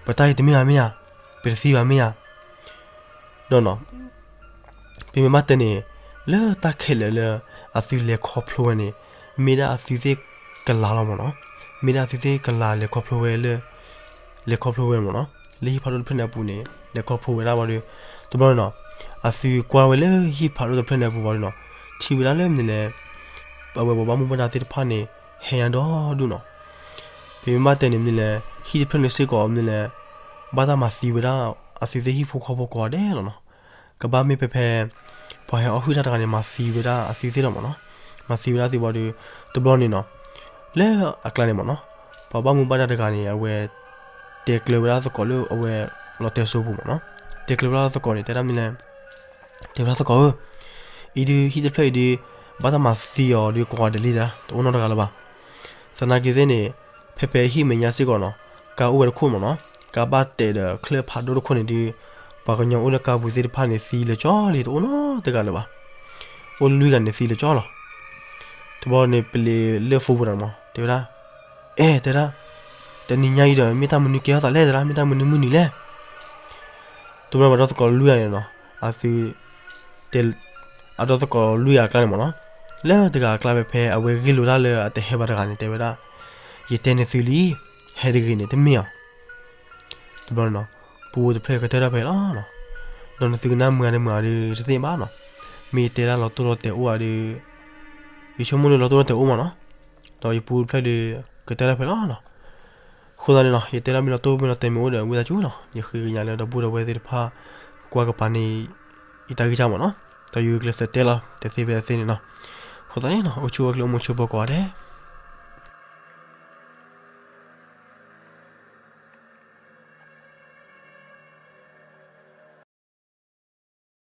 ပတၢ်အံၤတမ့ၢ်ဘၣ်မ့ၢ်ဧါ, ပတသံဘၣ်မ့ၢ်ဧါ, ဒီးနီၤ ပမ့ၢ်ဘၣ်တဲန့ၣ် လၢတၢ်ခဲလၢာ်လၢ အသုလဲၤခီဖျိဝဲန့ၣ် မ့ၢ်ဒၣ်အသုသ့ၣ်ကလၤလီၤမ့ၢ်နီၤ, မ့ၢ်ဒၣ်အသုသ့ၣ်ကလၤလဲၤခီဖျိဝဲလၢ လဲၤခီဖျိဝဲမ့ၢ်နီၤ, လၢဟံၣ်ဖးဒိၣ်တဖျၢၣ်န့ၣ်အပူၤန့ၣ် လဲၤခီဖျိဝဲဒၣ်ဘၣ်ဒီး တဘျီန့ၣ်နီၤ အသုကွၢ်ဝဲလၢဟံၣ်ဖးဒိၣ်တဖျၢၣ်န့ၣ်အပူၤဘၣ်ဒီးနီၤ ထံၣ်ဝဲဒၣ်လၢမနုၤလဲၣ် အဝဲပှၤဘၣ်မူဘၣ်ဒါသ့ၣ်တဖၣ်န့ၣ် ဟဲညါဒီဒူၣ်နီၤ, ပမ့ၢ်ဘၣ်တဲန့ၣ်မနုၤလဲၣ် ဟံၣ်တဖျၢၣ်န့ၣ်စ့ၢ်ကီးမနုၤလဲၣ် ဘၣ်တၢ်မၤသံဝဲဒၣ် အသုသ့ၣ်ဟံၣ်ဖိဃီဖိကိးဂၤဒဲးလီၤနီၤ, ကဘၣ်မ့ၢ်ဖဲဖဲ ပှၤဟဲအီၣ်ဟုၣ်တၢ်တဂၤန့ၣ် မၤသံဝဲဒၣ်အသုသ့ၣ်လီၤမ့ၢ်နီၤ, မၤသံဝဲဒၣ်သုဘၣ်ဒီး တဘျီန့ၣ်နီၤ လၢအကျါန့ၣ်မ့ၢ်နီၤ ပှၤဘၣ်မူဘၣ်ဒါတဂၤန့ၣ် အဝဲ တဲကျၢၤဝဲဒၣ်သကိးလၢအဝဲ လီၤတဲာ်စိပူၤမ့ၢ်နီၤ, တဲကျၢၤဝဲဒၣ်သကိးန့ၣ် တဲဒၣ်မနုၤလဲၣ် တဲဝဲဒၣ်သကိးဧၢ, အံၤဒုးဟံၣ်တဖျၢၣ်အံၤဒုး ဘၣ်တၢ်မၤသံအီၤဒုးကိးဂၤဒဲးလံဒၣ် တအိၣ်နီတဂၤလၢၤဘၣ်, သနာ်က့သ့ၣ်န့ၣ် ဖဲဖဲဟံၣ်မဲာ်ညါစ့ၢ်ကီးနီၤ ကါအိၣ်ဝဲတခိၣ်မ့ၢ်နီၤ, ကါဘၣ်တဲာ်ဒီးချၢၣ်ဖးဒိၣ်တခိၣ်န့ၣ်ဒုး ပှၤကညီအိၣ်လၢကါပူၤသ့ၣ်တဖၣ်န့ၣ် သံလၢာ်ကၠီလံ တအိၣ်နီတဂၤလၢၤဘၣ်, အိၣ်လွံၢ်ဂၤန့ၣ်သံလၢာ်ကၠီလီၤ, တဘျီန့ၣ်ပလံၤလၢဖိပူၤတဂၤမ့ၢ် တဲဝဲဒၣ် အဲၣ် တဲဒၣ် တနံၤညါအံၤဒီး မ့ၢ်တၢ်မနုၤကဲထီၣ်သးလဲၣ် တဲဒၣ် မ့ၢ်တၢ်မနုၤမုၢ်နံၤလဲၣ်, တဘျီန့ၣ်ပှၤဒီသကိးလွံၢ်ဂၤန့ၣ်နီၤ အသု တဲ အဒီသကိးလွံၢ်ဂၤအကျါန့ၣ်မ့ၢ်နီၤ, လၢတဂၤအကျါဖဲဖဲအဝဲဂ့ၢ်လိာ်တၢ်လၢအတဟဲဘၣ်တဂၤန့ၣ် တဲဝဲဒၣ် ယတဲန့ၢ်သုလံ, ဟဲတဂ့ၤန့ၣ် တမ့ၢ်အီၤ တဘျီန့ၣ်နီၤ, ပူဖိတဖျၢၣ်ကတၢၢ်တၢ်ဖဲလီၤနီၤ, ဒီးနသုကနၣ်မုာ်ဂ့ၤတမုာ်ဂ့ၤဒီး တသ့ၣ်ညါဘၣ်နီၤ, မ့ၢ်ယတဲဒၣ်လီၤတိၢ်လီၤတဲာ်အိၣ်ဧါဒီး ယဆိကမိၣ်ဒီးလီၤတိၢ်လီၤတဲာ်အိၣ်မ့ၢ်နီၤ, ဒီးယပူဖိတဖျၢၣ်ဒီး ကတၢၢ်တၢ်ဖဲလီၤနီၤ, အဃိသတးန့ၣ်နီၤ ယတဲဒၣ်မ့ၢ်လီၤတိၢ်မ့ၢ်လီၤတဲာ်မ့ၢ်အိၣ်ဒီး ဝံသးစူၤနီၤ ယဃ့ကညးလၢဒီပုၢ်ဒီဝဲၢ်သ့ၣ်တဖၣ် ကကွၢ်ကပၤန့ၣ် ယတၢ်ဂံၢ်စၢ်မ့ၢ်နီၤ, ဒီးယဂုာ်ကျဲးစၢးတဲလီၤ တဲသ့ဖဲသ့န့ၣ်နီၤ, အဃိသတးန့ၣ်နီၤ အိၣ်ဆူၣ်အိၣ်ချ့အိၣ်မူဆိးပၢၤကိးဂၤဒဲး